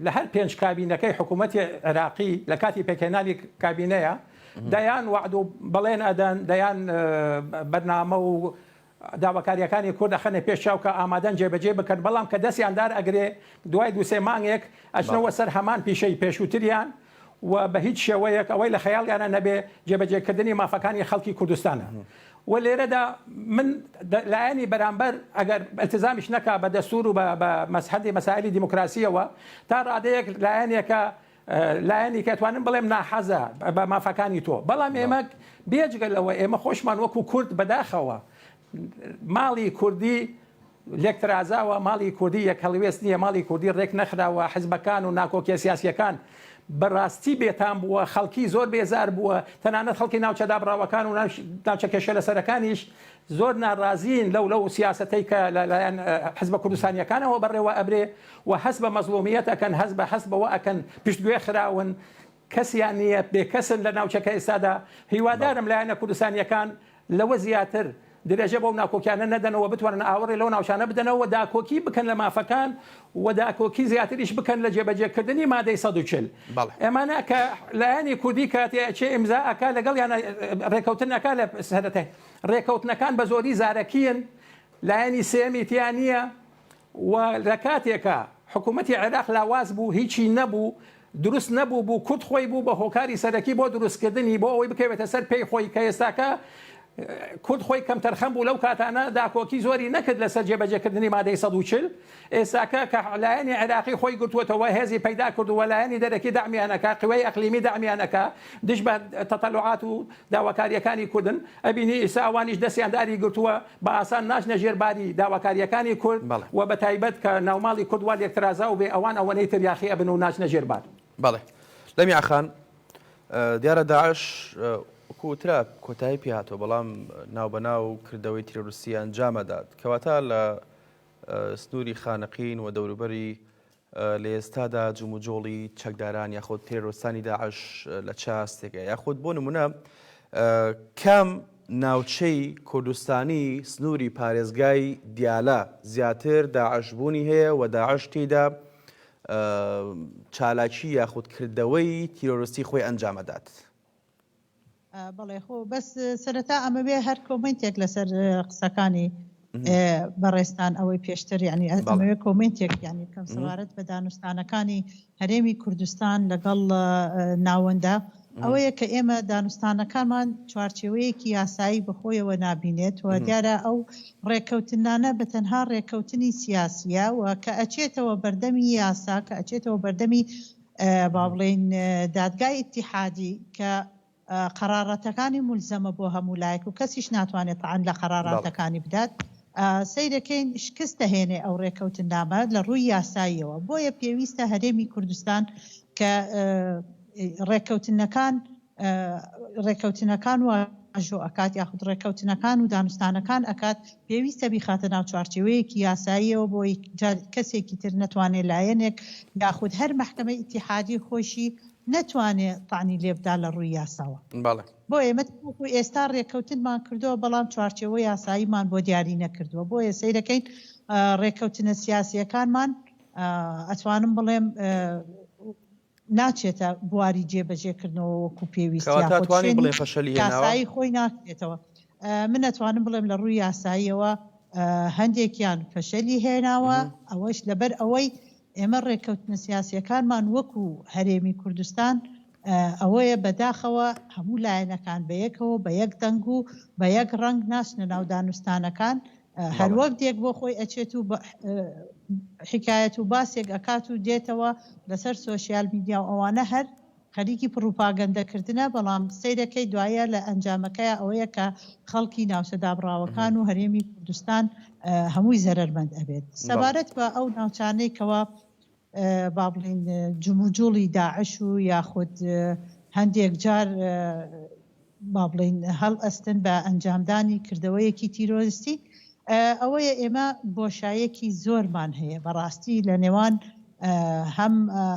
لە هەر پێنج کابینەکەی حکوومەتی عێراقی لە کاتی پێکهێنانی کابینەیە دەیان وەعد و بەڵێن ئەدەن دەیان بەرنامە و داواکارییەکانی کورد ئەخەنە پێش چاو کە ئامادەن جێبەجێی بکەن، بەڵام کە دەستیان دار ئەگرێ دوای دوو سێ مانگێک ئەچنەوە سەر هەمان پیشەی پێشووتریان و بە هیچ شێوەیەک ئەوەی لە خەیاڵیانا نەبێ جێبەجێکردنی مافەکانی خەڵکی کوردستانە و لێرەدا من لایەنی بەرامبەر ئەگەر ئیلتزامیش نەکا بە دەستوور و بە مەسهەدی مەسائیلی دیموکراسییەوە تا ڕادەیەک لایەنێکە لایەنی کە توانم بڵێم ناحەزە بە مافەکانی تۆ بەڵام ئێمە بێجگە لەوە ئێمە خۆشمان وەکو کورد بەداخەوە ماڵی کوردی لێکترازاوە ماڵی کوردی یەک هەڵوێست نییە ماڵی کوردی ڕێک نەخراوە حزبەکان و ناکۆکیە سیاسیەکان بەڕاستی بێتام بووە خەڵکی زۆر بێزار بووە تەنانەت خەڵکی ناوچە دابڕاوەکان و ناوچە کێشە لەسەرەکانیش زۆر ناڕازین لەو لەو سیاسەتەی کە لەلایەن حزبە کوردستانیەکانەوە بەڕێوە ئەبرێ و هەست بە مەزڵومیەت ئەکەن هەست بە هەست بەوە ئەکەن پشتگوێ خراون کەسیان نییە بێکەسن لە ناوچەکە ئێستادا هیوادارم لایەنە کوردستانیەکان لەوە زیاتر درێژە بەو ناکۆکیانە نەدەنەوە بتوانن ئاوڕێ لەو ناوچانە بدەنەوە و داکۆکی بکەن لە مافەکان و داکۆکی زیاتریش بکەن لە جێبەجێکردنی مادەی 140 بەڵێ. ئەمانە کە لایەنی کوردی کاتێ ئەچێ ئیمزا ئەکا لەگەڵیان ڕێکەوتن ئەکا لە سەرەتای ڕێکەوتنەکان بە زۆری زارەکیین لایەنی سێیەمی تیا نییە و لە کاتێکا حکوومەتی عێراق لاواز بوو هیچی نەبوو دروست نەبوو بوو کورد خۆی بوو بە هۆکاری سەرەکی بۆ دروستکردنی بۆ ئەوەی بکەوێتە سەر پێی خۆی کە ئێستاکە کورد خۆی کەمتەرخەم بوو لەو کاتانە داکۆکی زۆری نەکرد لەسەر جێبەجێکردنی مادەی 140 ئێستاکە کە لایەنی عێراقی خۆی گرتووەتەوە هێزی پەیدا کردووە لایەنی دەرەکی دەعمیان ئەکا قوەی ئەقلیمی دەعمیان ئەکا دژ بە تەتەلوعات و داواکارییەکانی کوردن ئەبینی ئیستا ئەوانیش دەستیان داری گرتووە بە ئاسان ناچنە ژێر باری داواکارییەکانی کورد و بە تایبەت کە ناوماڵی کورد وا لێکترازاو بێ ئەوان ئەوەنەی تر یاخی ئەبن و ناچنە ژێر بار. بەڵێ لەمیعە خان دیارە داعش وەکو وترا کۆتایی پێهاتووە بەڵام ناوبەناو کردەوەی تیرۆریستی ئەنجام ئەدات کەواتە لە سنووری خانەقین و دەوروبەری. لە ئێستادا جموجۆڵی چەکداران یاخود تێرۆرستانی داعش لە چ ئاستێکە یاخود بۆ نمونە کام ناوچەی کوردستانی سنووری پارێزگای دیالە زیاتر داعش بوونی هەیە و داعش تێیدا چالاکی یاخود کردەوەی تیرۆرستی خۆی ئەنجامەدات؟ بەڵێ خۆ بەس سەرەتا ئەمەوێ هەر کۆمنتێک لەسەر قسەکانی بەڕێزتان ئەوەی پێشتر یعنی ئەمەوێ کۆمنتێک یعنی بکەم سەبارەت بە دانوستانەکانی هەرێمی کوردستان لەگەڵ ناوەندە ئەوەیە کە ئێمە دانوستانەکانمان چوارچێوەیەکی یاسایی بەخۆیەوە نابینێت و دیارە ئەو ڕێککەوتنانە بە تەنها ڕێککەوتنی سیاسیە و کە ئەچێتەوە بەردەمی یاسا کە ئەچێتەوە بەردەمی با بڵێین دادگای ئیتیحادی کە قەراراتەکانی مولزەمە بۆ هەموو لایەک و کەسیش ناتوانێت تەعن لە قەراراتەکانی بدات سەیرەکەین شکست دەهێنێ ئەو ڕێکەوتننامە لە ڕووی یاساییەوە بۆیە پێویستە هەرێمی کوردستان کە ڕێککەوتنەکان ڕێککەوتنەکان واژۆ ئەکات یاخود ڕێککەوتنەکان و دانوستانەکان ئەکات پێویستە بیخاتە ناو چوارچێوەیەکی یاساییەوە بۆی کەسێکی تر نەتوانێ لایەنێک یاخود هەر مەحکەمەی ئیتیحادی خۆیشی نەتوانێ تەعنی لێبدا لە ڕووی یاساوە. بەڵێ. بۆیە ئێمە تاوەکو ئێستا ڕێککەوتنمان کردووە بەڵام چوارچێوە یاساییمان بۆ دیاری نەکردووە بۆیە سەیرەکەین ڕێککەوتنە سیاسییەکانمان ئەتوانم بڵێم ناچێتە بواری جێبەجێکردنەوە وەکو پێویست کەواتە یاخود ئەتوانین شوێنی بڵێین فەشەلی هێناوە؟ یاسایی خۆی ناکرێتەوە. من ئەتوانم بڵێم لە ڕووی یاساییەوە هەندێکیان فەشەلی هێناوە ئەوەش لەبەر ئەوەی ئێمە ڕێککەوتنە سیاسییەکانمان وەکو هەرێمی کوردستان ئەوەیە بەداخەوە هەموو لایەنەکان بەیەکەوە بە یەک دەنگ و بە یەک ڕەنگ ناچنە ناو دانوستانەکان هەر وەفدێک بۆ خۆی ئەچێت و حیکایەت و باسێک ئەکات و دێتەوە لەسەر سۆشیال میدیا و ئەوانە هەر خەریکی پڕوپاگەندە کردنە بەڵام سەیرەکەی دوایە لە ئەنجامەکەیا ئەوەیە کە خەڵکی ناوچە دابڕاوەکان و هەرێمی کوردستان هەمووی زەرەرمەند ئەبێت سەبارەت بە ئەو ناوچانەی کەوا با بڵێین جموجوڵی داعش و یاخود هەندێک جار با بڵێین هەڵئەستن بە ئەنجامدانی کردەوەیەکی تیرۆریستی ئەوەیە ئێمە بۆشایەکی زۆرمان هەیە بەڕاستی لە نێوان هەم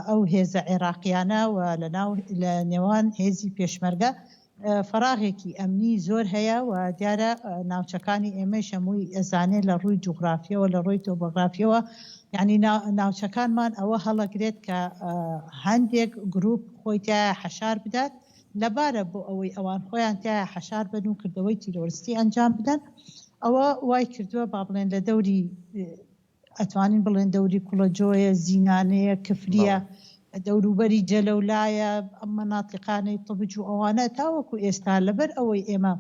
ئەو هێزە عێراقیانە و لەناو لە نێوان هێزی پێشمەرگە فەراغێکی ئەمنی زۆر هەیە و دیارە ناوچەکانی ئێمەیش هەمووی ئەزانێ لە ڕووی جوغرافیەوە لە ڕووی تۆبۆگرافیەوە یانی ناوچەکانمان ئەوە هەڵەگرێت کە هەندێک گروپ خۆی تیایا حەشار بدات لەبارە بۆ ئەوەی ئەوان خۆیان تیایا حەشار بن و کردەوەی تیرۆرستی ئەنجام بدەن ئەوە وای کردووە با بڵێن لە دەوری ئەتوانین بڵێن دەوری کوڵەجۆیە، زینانەیە، کفرییە، دەوروبەری جەلەولایە، ئەم مەناتیقانەی طبج و ئەوانە تاوەکو ئێستا لەبەر ئەوەی ئێمە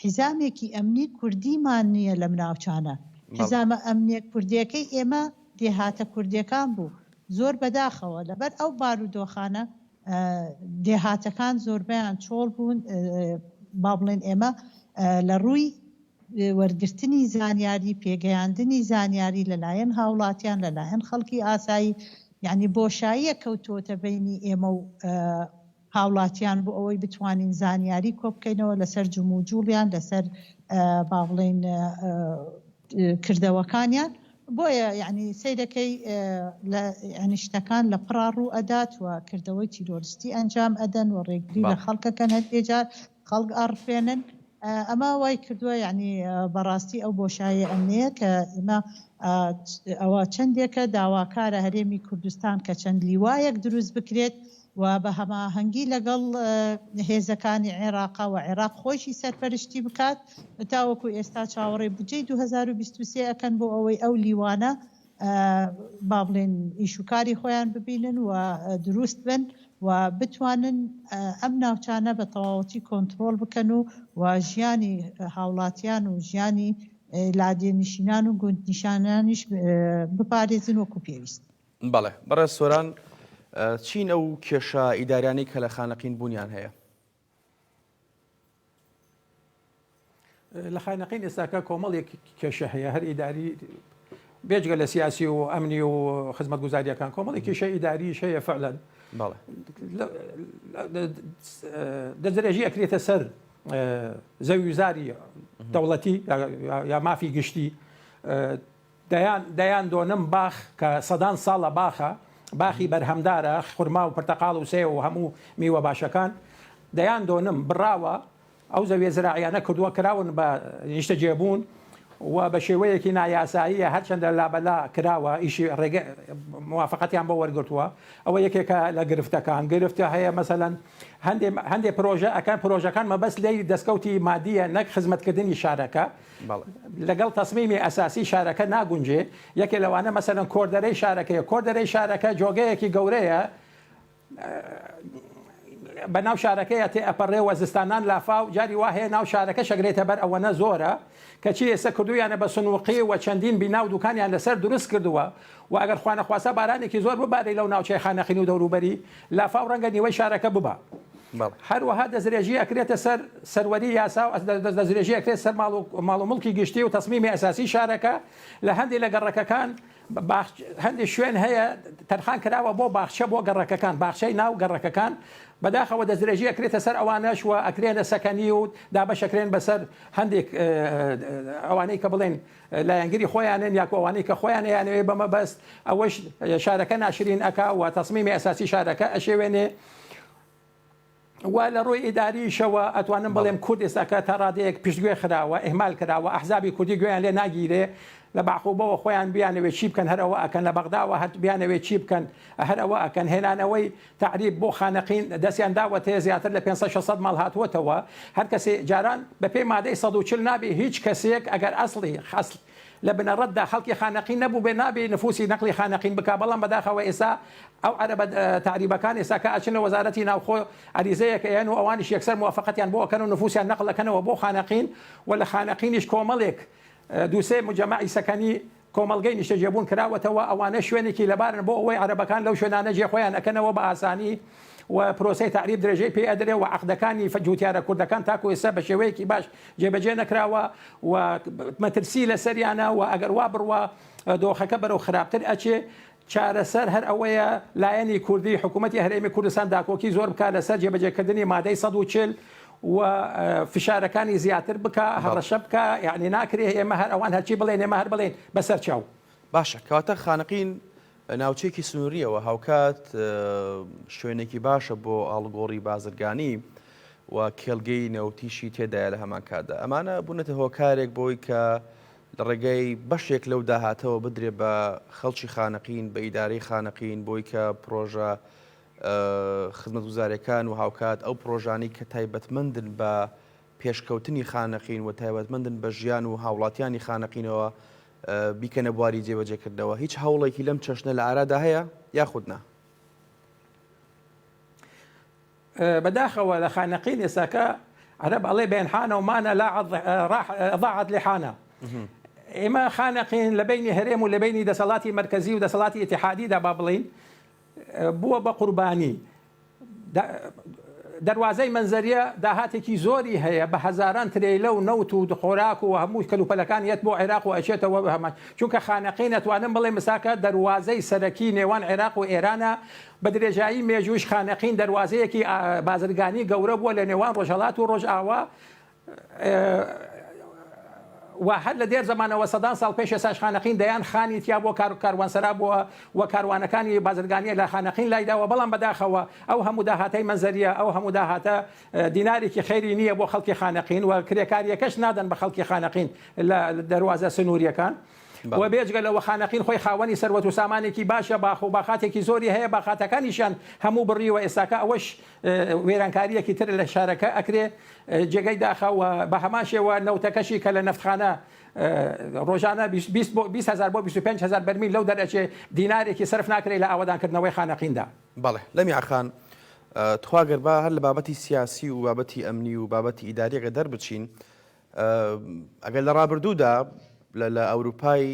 حیزامێکی ئەمنی کوردیمان نییە لەم ناوچانە، حیزامە ئەمنیە کوردیەکەی ئێمە دێهاتە کوردیەکان بوو، زۆر بەداخەوە لەبەر ئەو بارودۆخانە دێهاتەکان زۆربەیان چۆڵ بوون، با بڵێن ئێمە لە ڕووی وەرگرتنی زانیاری، پێگەیاندنی زانیاری لەلایەن هاوڵاتیان، لەلایەن خەڵکی ئاسایی، یانی بۆشاییەک کەوتووەتە بەینی ئێمە و هاوڵاتیان بۆ ئەوەی بتوانین زانیاری کۆبکەینەوە لەسەر جموجوڵیان، لەسەر با بڵێین کردەوەکانیان، بۆیە یانی سەیرەکەی لە یانی شتەکان لە پڕا ڕوو ئەدات و کردەوەی تیرۆرستی ئەنجام ئەدەن و ڕێگری لە خەڵکەکەن هەندێ جار خەڵک ئەڕفێنن ئەمە وای کردووە یانی بەڕاستی ئەو بۆشاییە ئەمنییە کە ئێمە ئەوە چەندێکە داواکارە هەرێمی کوردستان کە چەند لیوایەک دروست بکرێت و بە هەماهەنگی لەگەڵ هێزەکانی عێراقا و عێراق خۆیشی سەرپەرشتی بکات تاوەکو ئێستا چاوەڕێی بودجەی 2023 ئەکەن بۆ ئەوەی ئەو لیوانە با بڵێین ئیش و کاری خۆیان ببینن و دروست بن و بتوانن ئەم ناوچانە بە تەواوەتی کۆنتڕۆڵ بکەن و و ژیانی هاوڵاتیان و ژیانی لادێنشینان و گوندنیشانانیش بپارێزن وەکو پێویست. بەڵێ بەڕێز سۆران چین ئەو کێشە ئیداریانەی کە لە خانەقین بوونیان هەیە؟ لە خانەقین ئێستاکە کۆمەڵێک کێشە هەیە هەر ئیداری بێجگە لە سیاسی و ئەمنی و خزمەتگوزاریەکان کۆمەڵی کێشە ئیداریش هەیە فعلەن دەستدرێژی ئەکرێتە سەر زەویزاری دەوڵەتی یا مافی گشتی دەیان دەیان دۆنم باخ کە سەدان ساڵە باخە. باخی بەرهەمدارە، خورما و پرتەقاڵ و سێو و هەموو میوە باشەکان، دەیان دۆنم بڕاوە، ئەو زەویە زراعیانە کردووە کراون بە نیشتەجێبوون و بە شێوەیەکی نایاساییە هەرچەندە لابەلا کراوە ئیشی ڕێگە موافقەتیان بۆ وەرگرتووە ئەوە یەکێکە لە گرفتەکان گرفتە هەیە مەسەلەن هەندێ هەندێ پرۆژە ئەکەن پرۆژەکان مەبەست لێی دەستکەوتی مادیە نەک خزمەتکردنی شارەکە لەگەڵ تەسمیمی ئەساسی شارەکە ناگونجێ یەکێ لەوانە مەسەلەن کۆردەرەی شارەکەیە کۆردەرەی شارەکە جۆگەیەکی گەورەیە بە ناو شارەکەیا تێ ئەپەڕێ و زستانان لافاو جاری وا هەیە ناو شارەکە شەگرێتە بەر ئەوەنە زۆرە کەچی ئێستا کردوویانە بە سنوقی و چەندین بینا و دوکانیان لەسەر دروست کردووە و ئەگەر خوانەخواستە بارانێکی زۆر ببارێ لەو ناوچەی خانەقین و دەوروبەری لافاو ڕەنگە نیوەی شارەکە ببا. هەروەها دەستدرێژی ئەکرێتە سەر سەروەری یاسا و دەستدرێژی ئەکرێت سەر ماڵ و ماڵ و موڵکی گشتی و تەسمیمی ئەساسی شارەکە لە هەندێ لە گەڕەکەکان هەندێک شوێن هەیە تەرخان کراوە بۆ باخچە بۆ گەڕەکەکان، باخچەی ناو گەڕەکەکان، بەداخەوە دەستدرێژی ئەکرێتە سەر ئەوانەش و ئەکرێنە سەکەنی و دابەش ئەکرێن بەسەر هەندێک ئەوانەی کە بڵێن لایەنگری خۆیانن یاکو ئەوانەی کە خۆیان ئەیانەوێ بە مەبەست ئەوەش شارەکە ناشرین ئەکا و تەسمیمی ئەساسی شارەکە ئەشێوێنێ. و لە ڕووی ئیداریشەوە ئەتوانم بڵێم کورد ئێستاکە تا ڕادەیەک پشتگوێ خراوە، ئیهمال کراوە، ئەحزابی کوردی گوێیان لێ ناگیرێ، لە بەعقوبەوە خۆیان بیانەوێ چی بکەن هەر ئەوە ئەکەن، لە بەغداوە هەر بیانەوێ چی بکەن هەر ئەوە ئەکەن، هێنانەوەی تەعریب بۆ خانەقین دەستیان داوەتێ زیاتر لە 500 600 ماڵ هاتووەتەوە، هەر کەسێ جاران بە پێی مادەی 140 نابێ هیچ کەسێک ئەگەر ئەسڵی ئەسڵ لە بنەڕەتدا خەڵکی خانەقین نەبووبێ نابێ نفوسی نەقلی خانەقین بکا، بەڵام بەداخەوە ئێستا ئەو عەرەبە تەعریبەکان ئێستا کە ئەچن لە وەزارەتی ناوخۆ عەریزەیەک ئەیەن و ئەوانیش یەکسەر موافەقەتیان بۆ ئەکەن و نفوسیان نەقل ئەکەنەوە بۆ خانەقین و لە خانەقینیش کۆمەڵێک دوو سێ مجەمەعی سەکەنی کۆمەڵگەی نیشتەجێبوون کراوەتەوە ئەوانە شوێنێکی لەبارن بۆ ئەوەی عەرەبەکان لەو شوێنانە جێ خۆیان ئەکەنەوە بە ئاسانی و پرۆسەی تەعریب درێژەی پێ ئەدرێ و عەقدەکانی جوتیارە کوردەکان تاکو ئێستا بە شێوەیەکی باش جێبەجێ نەکراوە و مەترسی لەسەریانە و ئەگەر وا بڕوا دۆخەکە بەرەو خراپتر ئەچێ. چارەسەر هەر ئەوەیە لایەنی کوردی، حکوومەتی هەرێمی کوردستان داکۆکی زۆر بکا لەسەر جێبەجێکردنی مادەی 140 و فشارەکانی زیاتر بکا، هەڕەشە بکا، یەعنی ناکرێ ئێمە هەر ئەوان هەرچی بڵێن ئێمە هەر بڵێین بەسەر چاو. باشە کەواتە خانەقین ناوچەیەکی سنوورییە و هاوکات شوێنێکی باشە بۆ ئاڵوگۆڕی بازرگانی و کێڵگەی نەوتیشی تێدایە لە هەمان کاتدا ئەمانە بوونەتە هۆکارێک بۆی کە لە ڕێگەی بەشێک لەو داهاتەوە بدرێ بە خەڵکی خانەقین، بە ئیدارەی خانەقین بۆی کە پڕۆژە خزمەتگوزاریەکان و هاوکات ئەو پڕۆژانەی کە تایبەتمەندن بە پێشکەوتنی خانەقین و تایبەتمەندن بە ژیان و هاوڵاتیانی خانەقینەوە بیکەنە بواری جێبەجێکردنەوە. هیچ هەوڵێکی لەم چەشنە لە ئارادا هەیە یاخود نا؟ بەداخەوە لە خانەقین ئێستاکە عەرەب ئەڵێ بێن حانە و مانە لا ڕاح ضاعت لحانە ئێمە خانەقین لە بینی هەرێم و لە بینی دەسەڵاتی مەرکەزی و دەسەڵاتی ئیتیحادیدا با بڵین بووە بە قوربانی دەروازەی مەنزەریە داهاتێکی زۆری هەیە بە هەزاران ترەیلە و نەوت و خۆراک و هەموو کەلوپەلەکان یەت بۆ عێراق و ئەچێتەوە هەمان چونکە خانەقین ئەتوانم بڵێم مساکە دەروازەی سەرەکی نێوان عێراق و ئێرانە بە درێژایی مێژووش خانەقین دەروازەیەکی بازرگانی گەورە بووە لە نێوان ڕۆژهەڵات و ڕۆژئاوا و هەر لە دێر زەمانەوە سەدان ساڵ پێش ئێستاش خانەقین دەیان خانی تیا بووە کار کاروانسەرا بووە و کاروانەکانی بازرگانیە لە خانەقین لایداوە بەڵام بەداخەوە ئەو هەموو داهاتەی مەنزەریە ئەو هەموو داهاتە دینارێکی خێری نییە بۆ خەڵکی خانەقین و کرێکاریەکەش نادەن بە خەڵکی خانەقین لە دەروازە سنووریەکان. و بێجگە لەوە خانەقین خۆی خاوەنی سەروەت و سامانێکی باشە، باخ و باخاتێکی زۆری هەیە، باخاتەکانیشیان هەموو بڕیوە، ئێستاکە ئەوەش وێرانکارییەکی تر لە شارەکە ئەکرێ، جێگەی داخە و بە هەمان شێوە نەوتەکەشی کە لە نەفتخانە ڕۆژانە 20 هەزار بۆ 25 هەزار بەرمیل لەو دەرئەچێ، دینارێکی سەرف ناکرێ لە ئاوەدانکردنەوەی خانەقیندا. بەڵێ لەمیعە خان، تخوا گەر با هەر لە بابەتی سیاسی و بابەتی ئەمنی و بابەتی ئیداری ئەگەر دەربچین، ئەگەر لە ڕابردوودا لە ئەوروپای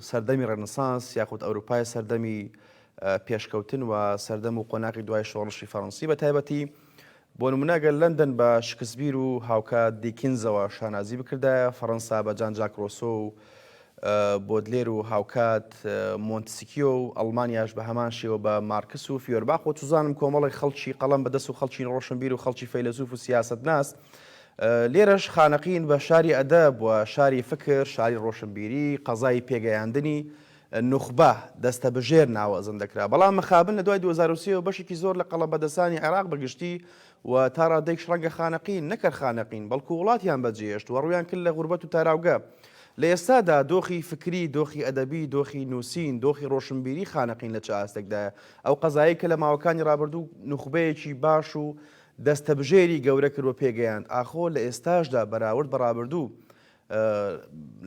سەردەمی ڕێنسانس یاخود ئەوروپای سەردەمی پێشکەوتن و سەردەم و قۆناغی دوای شۆڕشی فەڕەنسی بە تایبەتی بۆ نمونە گەر لەندەن بە شکسبیر و هاوکات دیکینزەوە شانازی بکردایە فەڕەنسا بە جان جاک ڕۆسۆ و بۆدلێر و هاوکات مۆنتسکیۆ و ئەڵمانیاش بە هەمان شێوە بە مارکس و فیۆرباخ و چوزانم کۆمەڵێک خەڵکی قەڵەم بەدەست و خەڵکی ڕۆشنبیر و خەڵکی فەیلەسوف و سیاسەتناس لێرەش خانەقین بە شاری ئەدەب و شاری فکر، شاری ڕۆشنبیری، قەزای پێگەیاندنی. نوخبە، دەستەبژێر ناوەزەند دەکرا، بەڵام مەخابن لە دوای 2003 ەوە بەشێکی زۆر لە قەڵەمبەدەستانی عێراق بە گشتی و تا ڕادەیەکش ڕەنگە خانەقین، نەک هەر خانەقین، بەڵکو وڵاتیان بەجێهێشت و ڕوویان کرد لە غوربەت و تاراوگە. لە ئێستادا دۆخی فکری، دۆخی ئەدەبی، دۆخی نووسین، دۆخی ڕۆشنبیری خانەقین لە چ ئاستێکدایە؟ ئەو قەزایەی کە لە ماوەکانی ڕابردوو نوخبەیەکی باش و دەستەبژێری گەورە کرد و پێگەیاند، ئاخۆ لە ئێستاشدا بەراورد بە ڕابردوو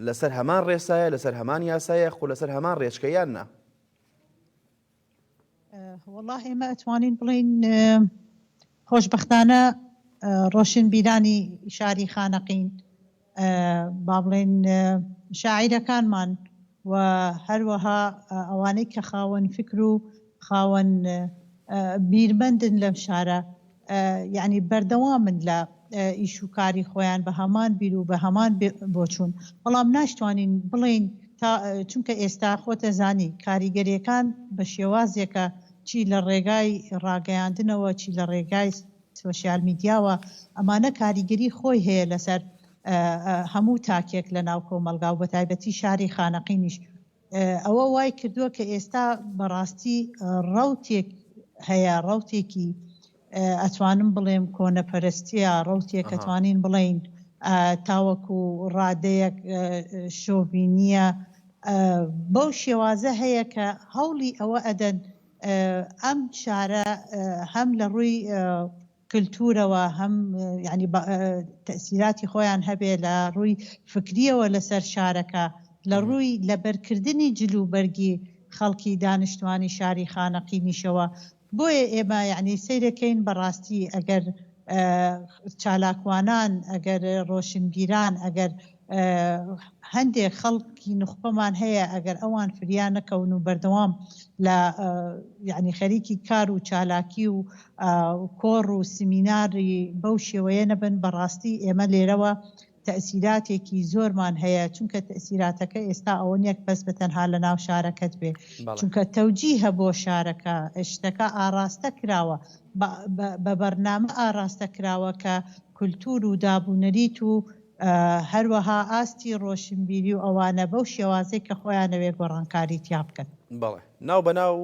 لەسەر هەمان ڕێسایە، لەسەر هەمان یاسایە، خۆ لەسەر هەمان ڕێچکە یان نا؟ وەڵا ئێمە ئەتوانین بڵێین خۆشبەختانە ڕۆشنبیرانی شاری خانەقین با بڵێین شاعیرەکانمان و هەروەها ئەوانەی کە خاوەن فکر و خاوەن بیرمەندن لەم شارە یەعنی بەردەوامن لە ئیش و کاری خۆیان بە هەمان بیر و بە هەمان بۆچوون بەڵام ناشتوانین بڵێین تا چونکە ئێستا خۆتەزانی کاریگەریەکان بە شێوازێکە چی لە ڕێگای ڕاگەیاندنەوە چی لە ڕێگای سۆشیال میدیاوە ئەمانە کاریگەری خۆی هەیە لەسەر هەموو تاکێک لە ناو کۆمەڵگا و بەتایبەتی شاری خانەقینیش ئەوە وای کردووە کە ئێستا بەڕاستی ڕەوتێک هەیە، ڕەوتێکی ئەتوانم بڵێم کۆنەپەرستیە، ڕەوتێک ئەتوانین بڵێین تاوەکو ڕادەیەک شۆڤینیە، بەو شێوازە هەیە کە هەوڵی ئەوە ئەدەن ئەم شارە هەم لە ڕووی کلتورەوە هەم یانی تەئسیراتی خۆیان هەبێ لە ڕووی فکریەوە لەسەر شارەکە لە ڕووی لەبەرکردنی جل و بەرگی خەڵکی دانیشتوانی شاری خانەقینیشەوە بۆیە ئێمە یانی سەیرەکەین بەڕاستی ئەگەر چالاکوانان ئەگەر ڕۆشنبیران ئەگەر هەندێک خەڵکی نوخبەمان هەیە ئەگەر ئەوان فریا نەکەون و بەردەوام لە یعنی خەریکی کار و چالاکی و کۆڕ و سمیناری بەو شێوەیە نەبن بەڕاستی ئێمە لێرەوە تەئسیراتێکی زۆرمان هەیە چونکە تەئسیراتەکە ئێستا ئەوە نیە بەس بە تەنها لە ناو شارەکەت بێ چونکە تەوجیهە بۆ شارەکە شتەکە ئاڕاستە کراوە بە بەرنامە ئاراستە کراوە کە کولتور و داب و نەریت و هەروەها ئاستی ڕۆشنبیری و ئەوانە بەو شێوازەی کە خۆیانەوێ گۆڕانکاری تیا بکەن. بەڵێ. ناو بە ناو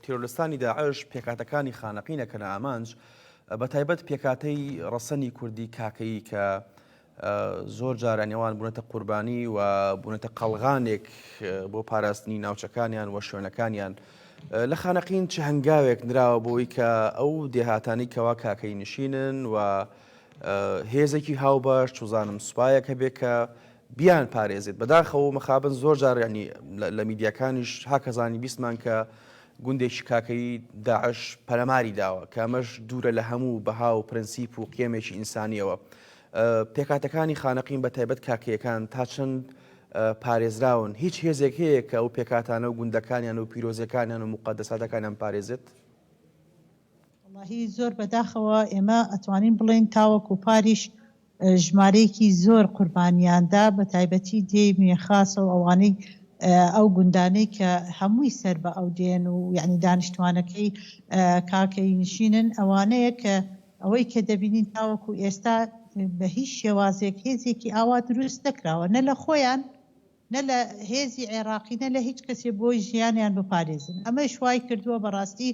تیرۆرستانی داعش پێکهاتەکانی خانەقین ئەکەنە ئامانج، بە تایبەت پێکهاتەی ڕەسەنی کوردی کاکەیی کە زۆر جاران ئەوان بوونەتە قوربانی و بوونەتە قەڵغانێک بۆ پاراستنی ناوچەکانیان و شوێنەکانیان. لە خانەقین چ هەنگاوێک نراوە بۆی کە ئەو دێهاتانی کەوا کاکەی نشینن و هێزێکی هاوبەش چوزانم سوپایەک هەبێ کە بیان پارێزێت بەداخەوە مەخابن زۆر جار ینی لە میدیاکانیش هاکەزانی بیستمان کە گوندێکی کاکەیی داعش پەلاماری داوە کە ئەمەش دوورە لە هەموو بەها و پرەنسیپ و قیەمێکی ئینسانیەوە. پێکهاتەکانی خانەقین بە تایبەت کاکەیەکان تا چەند پارێزراون؟ هیچ هێزێک هەیە کە ئەو پێکهاتانە و گوندەکانیان و پیرۆزیەکانیان و موقەدەساتەکانیان پارێزێت؟ وەڵاهی زۆر بەداخەوە ئێمە ئەتوانین بڵێین تاوەکو پاریش ژمارەیەکی زۆر قوربانیان دا بەتایبەتی دێی مێخاسە و ئەوانەی ئەو گوندانەی کە هەمووی سەر بە ئەو دێن و یعنی دانیشتوانەکەی کاکەیی نشینن ئەوانەیە کە ئەوەی کە دەبینین تاوەکو ئێستا بە هیچ شێوازێک هێزێکی ئاوا دروست نەکراوە نە لە خۆیان نە لە هێزی عێراقی نە لە هیچ کەسێ بۆی ژیانیان بپارێزن ئەمەش وای کردووە بەڕاستی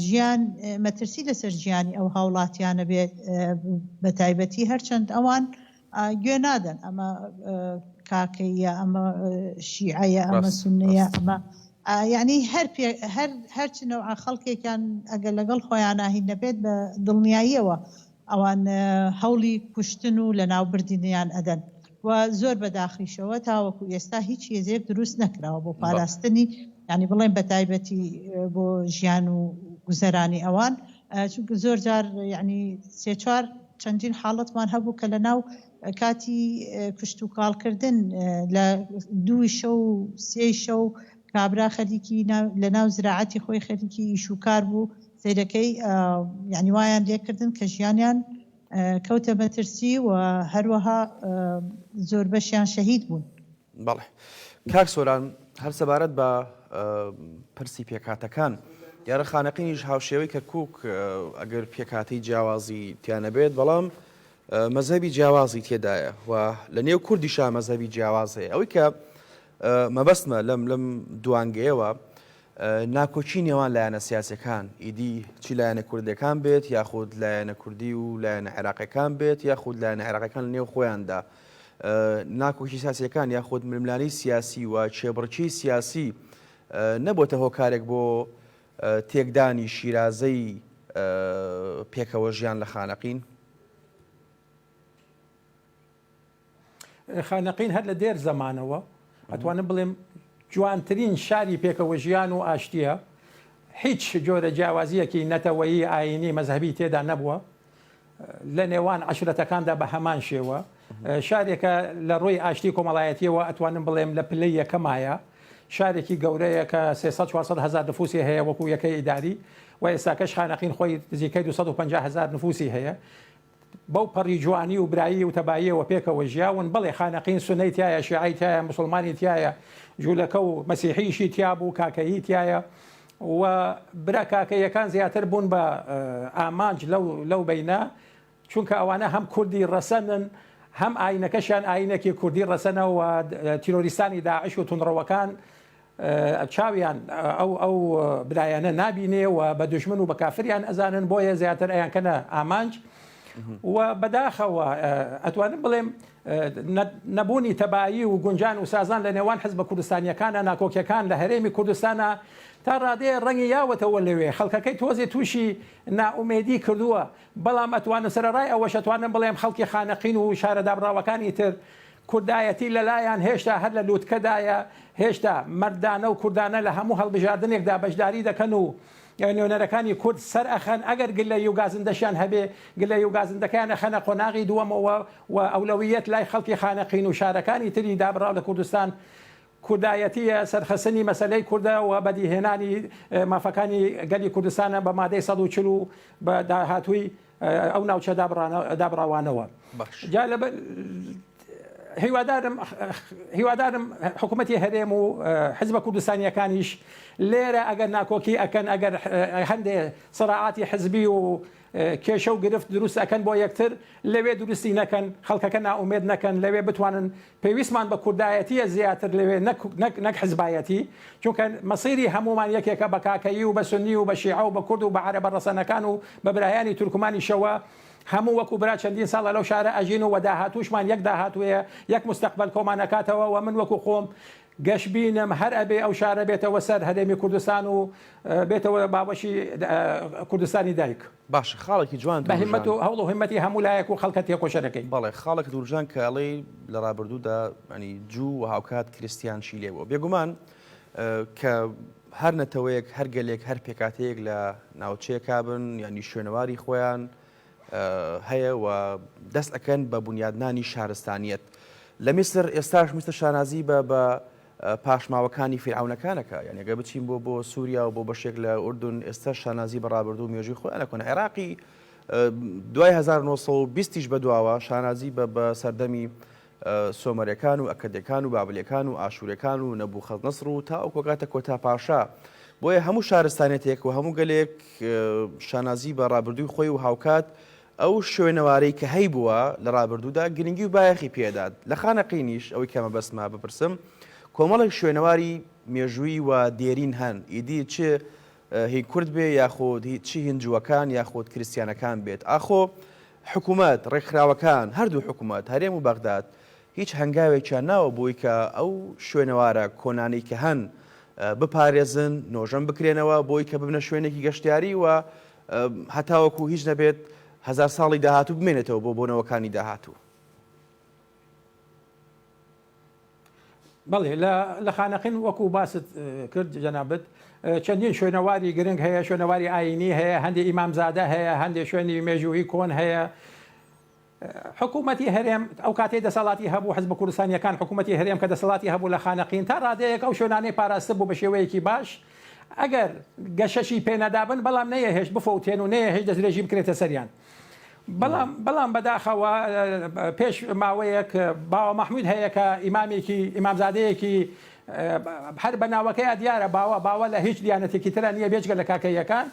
ژیان مەترسی لەسەر ژیانی ئەو هاوڵاتیانە بێ بەتایبەتی هەرچەند ئەوان گوێ نادەن ئەمە کاکەیە ئەمە شیعەیە ئەمە سونەیە ئەمە یعنی هەر هەر هەرچ نەوعە خەڵکێکیان ئەگەر لەگەڵ خۆیان هین نەبێت بە دڵنیاییەوە ئەوان هەوڵی کوشتن و لەناوبردنیان ئەدەن و زۆر بەداخیشەوە تاوەکو ئێستا هیچ هێزێک دروست نەکراوە بۆ پاراستنی یانی بڵێن بە تایبەتی بۆ ژیان و گوزەرانی ئەوان چونکە زۆر جار یعنی سێ چوار چەندین حاڵەتمان هەبوو کە لە ناو کاتی کشت و کاڵکردن لە دووی شەو و سێی شەو کابرا خەریکی لە ناو زراعەتی خۆی خەریکی ئیش و کار بوو سەیرەکەی یانی وایان لێکردن کە ژیانیان کەوتە مەترسی و هەروەها زۆربەشیان شەهید بوون. بەڵێ کاک سۆران هەر سەبارەت بە پرسی پێکهاتەکان دیارە خانەقینیش هاوشێوەی کەرکوک ئەگەر پێکهاتەی جیاوازی تیا نەبێت بەڵام مەزهەبی جیاوازی تێدایە و لە نێو کوردیشا مەزهەبی جیاواز هەیە ئەوەی کە. مەبەستمە لەم لەم دوانگەیەوە ناکۆکی نێوان لایەنە سیاسەکان ئیدی چی لایەنە کوردەکان بێت یاخود لایەنە کوردی و لایەنە عێراقیەکان بێت یاخود لایەنە عێراقەکان لە نێو خۆیاندا ناکۆکی سیاسەکان یاخود ململانێی سیاسی و کێبڕکێی سیاسی نەبۆتە هۆکارێک بۆ تێکدانی شیرازەی پێکەوە ژیان لە خانەقین؟ خانەقین هەر لە دێر زەمانەوە ئەتوانم بڵێم جوانترین شاری پێکەوە ژیان و ئاشتیە هیچ جۆرە جیاوازیەکی نەتەوەیی ئاینی مەزهەبی تێدا نەبووە لە نێوان عەشرەتەکاندا بە هەمان شێوە شارێکە لە ڕووی ئاشتی کۆمەڵایەتیەوە ئەتوانم بڵێم لە پلەی یەکەمایە شارێکی گەورەیە کە 300 400 هەزار نفوسی هەیە وەکو یەکەی ئیداری و ئێستاکەش خانەقین خۆی نزیکەی 250 هەزار نفوسی هەیە بەو پەڕی جوانی و برایی و تەباییەوە پێکەوە ژیاون، بەڵێ خانەقین سوننەی تیایە، شیعەی تیایە، موسڵمانی تیایە، جولەکە و مەسیحیشی تیابوو، کاکەیی تیایە و برا کاکەییەکان زیاتر بوون بە ئامانج لەو لەو بەینە، چونکە ئەوانە هەم کوردی ڕەسەنن، هەم ئاینەکەشیان ئاینێکی کوردی ڕەسەنە و تیرۆریستانی داعش و توندڕەوەکان چاویان ئەو ئەو برایانە نابینێ و بە دوژمن و بە کافریان ئەزانن بۆیە زیاتر ئەیانکەنە ئامانج و بەداخەوە ئەتوانم بڵێم نەبوونی تەبایی و گونجان و سازان لە نێوان حزبە کوردستانیەکانە ناکۆکیەکان لە هەرێمی کوردستانە تا ڕادەیە ڕەنگی یاوەتەوە لەوێ خەڵکەکەی تۆزێ تووشی نائومێدی کردووە بەڵام ئەتوانم سەرەڕای ئەوەش ئەتوانم بڵێم خەڵکی خانەقین و شارە دابڕاوەکانی تر کوردایەتی لەلایان هێشتا هەر لە لوتکەدایە، هێشتا مەردانە و کوردانە لە هەموو هەڵبژاردنێکدا بەشداری دەکەن و نوێنەرەکانی کورد سەر ئەخەن، ئەگەر گلەیی و گازندەشیان هەبێ گلەیی و گازندەکەیان ئەخەنە قۆناغی دووەمەوە و ئەولەوییەت لای خەڵکی خانەقین و شارەکانی تری دابڕاو لە کوردستان کوردایەتییە، سەرخستنی مەسەلەی کوردە و بەدیهێنانی مافەکانی گەلی کوردستانە بە مادەی 140 و بە داهاتووی ئەو ناوچە دابڕاوانەوە. جا لەبەر هیوادارم هیوادارم حکوومەتی هەرێم و حزبە کوردستانیەکانیش لێرە ئەگەر ناکۆکی ئەکەن ئەگەر هەندێ سەراعاتی حزبی و کێشە و گرفت دروست ئەکەن بۆ یەکتر لەوێ دروستی نەکەن خەڵکەکە نائومێد نەکەن لەوێ بتوانن پێویستمان بە کوردایەتیە زیاتر لەوێ نەک نەک نەک حزبایەتی چونکە مەسیری هەموومان یەکێکە بە کاکەیی و بە سوننی و بە شیعە و بە کورد و بە عەرەبە ڕەسەنەکان و بە برایانی تورکمانیشەوە هەموو وەکو برا چەندین ساڵە لەو شارە ئەژین و وە داهاتووشمان یەک داهاتوویە یەک مستەقبەل کۆمان ئەکاتەوە وە من وەکو خۆم گەشبینم هەر ئەبێ ئەو شارە بێتەوە سەر هەرێمی کوردستان و بێتەوە باوەشی کوردستانی دایک. باشە خاڵێکی جوان بە هیمەت و هەوڵ و هیمەتی هەموو لایەک و خەڵکە تێکۆشەرەکەی. بەڵێ خاڵێکت وروژان کە ئەڵێی لە ڕابردوودا یانی جوو و هاوکات کریستیانشی لێ بووە بێگومان کە هەر نەتەوەیەک هەر گەلێک هەر پێکاتەیەک لە ناوچەیەکا بن یانی شوێنەواری خۆیان هەیە و دەست ئەکەن بە بونیادنانی شارستانیەت لە میسر ئێستاش میسر شانازی بە بە پاشماوەکانی فیرعەونەکانەکە یانی گەر بچین بۆ بۆ سووریا و بۆ بەشێک لە ئوردن ئێستا شانازی بە ڕابردوو مێژووی خۆیان ئەکەن عێراقی دوای 1920 یش بەدواوە شانازی بە بە سەردەمی سۆمەرەکان و ئەکەدەکان و بابلەکان و ئاشوورەکان و نەبوخەزنەسڕ و تا ئەو کۆگاتە کۆتا پاشا بۆیە هەموو شارستانێتێک و هەموو گەلێک شانازی بە ڕابردووی خۆی و هاوکات ئەو شوێنەوارەی کە هەیبووە لە ڕابردوودا گرنگی و بایەخی پێدات. لە خانەقینیش ئەوەی کە مەبەستمە بپرسم کۆمەڵێک شوێنەواری مێژوویی و دێرین هەن ئیدی چ هی کورد بێ یاخود چ هین جووەکان یاخود کریستیانەکان بێت ئاخۆ حکوومەت ڕێکخراوەکان هەردوو حکوومەت هەرێم و بەغداد هیچ هەنگاوێکیان ناوە بۆی کە ئەو شوێنەوارە کۆنانەی کە هەن بپارێزن نۆژەن بکرێنەوە بۆی کە ببنە شوێنێکی گەشتیاری و هەتاوەکو هیچ نەبێت هەزار ساڵی داهاتوو بمێنێتەوە بۆ بۆ نەوەکانی داهاتوو. بەڵێ لە خانەقین وەکو باست کرد جەنابت چەندین شوێنەواری گرنگ هەیە شوێنەواری ئاینی هەیە هەندێک ئیمامزادە هەیە هەندێک شوێنی مێژوویی کۆن هەیە حکوومەتی هەرێم ئەو کاتەی دەسەڵاتی هەبوو، حزبە کوردستانییەکان حکوومەتی هەرێم کە دەسەڵاتی هەبوو لە خانەقین تا ڕادەیەک ئەو شوێنانەی پاراستبوو بە شێوەیەکی باش ئەگەر گەشەشی پێ نەدابن بەڵام نەیەهێشت بفەوتێن و نەیەهێشت دەستدرێژی بکرێتە سەریان بەڵام بەڵام بەداخەوە پێش ماوەیەک باوە مەحموود هەیە کە ئیمامێکی ئیمامزادەیەکی هەر بە ناوەکەیا دیارە باوە باوە لە هیچ دیانەتێکی ترا نییە بێجگە لە کاکەییەکان.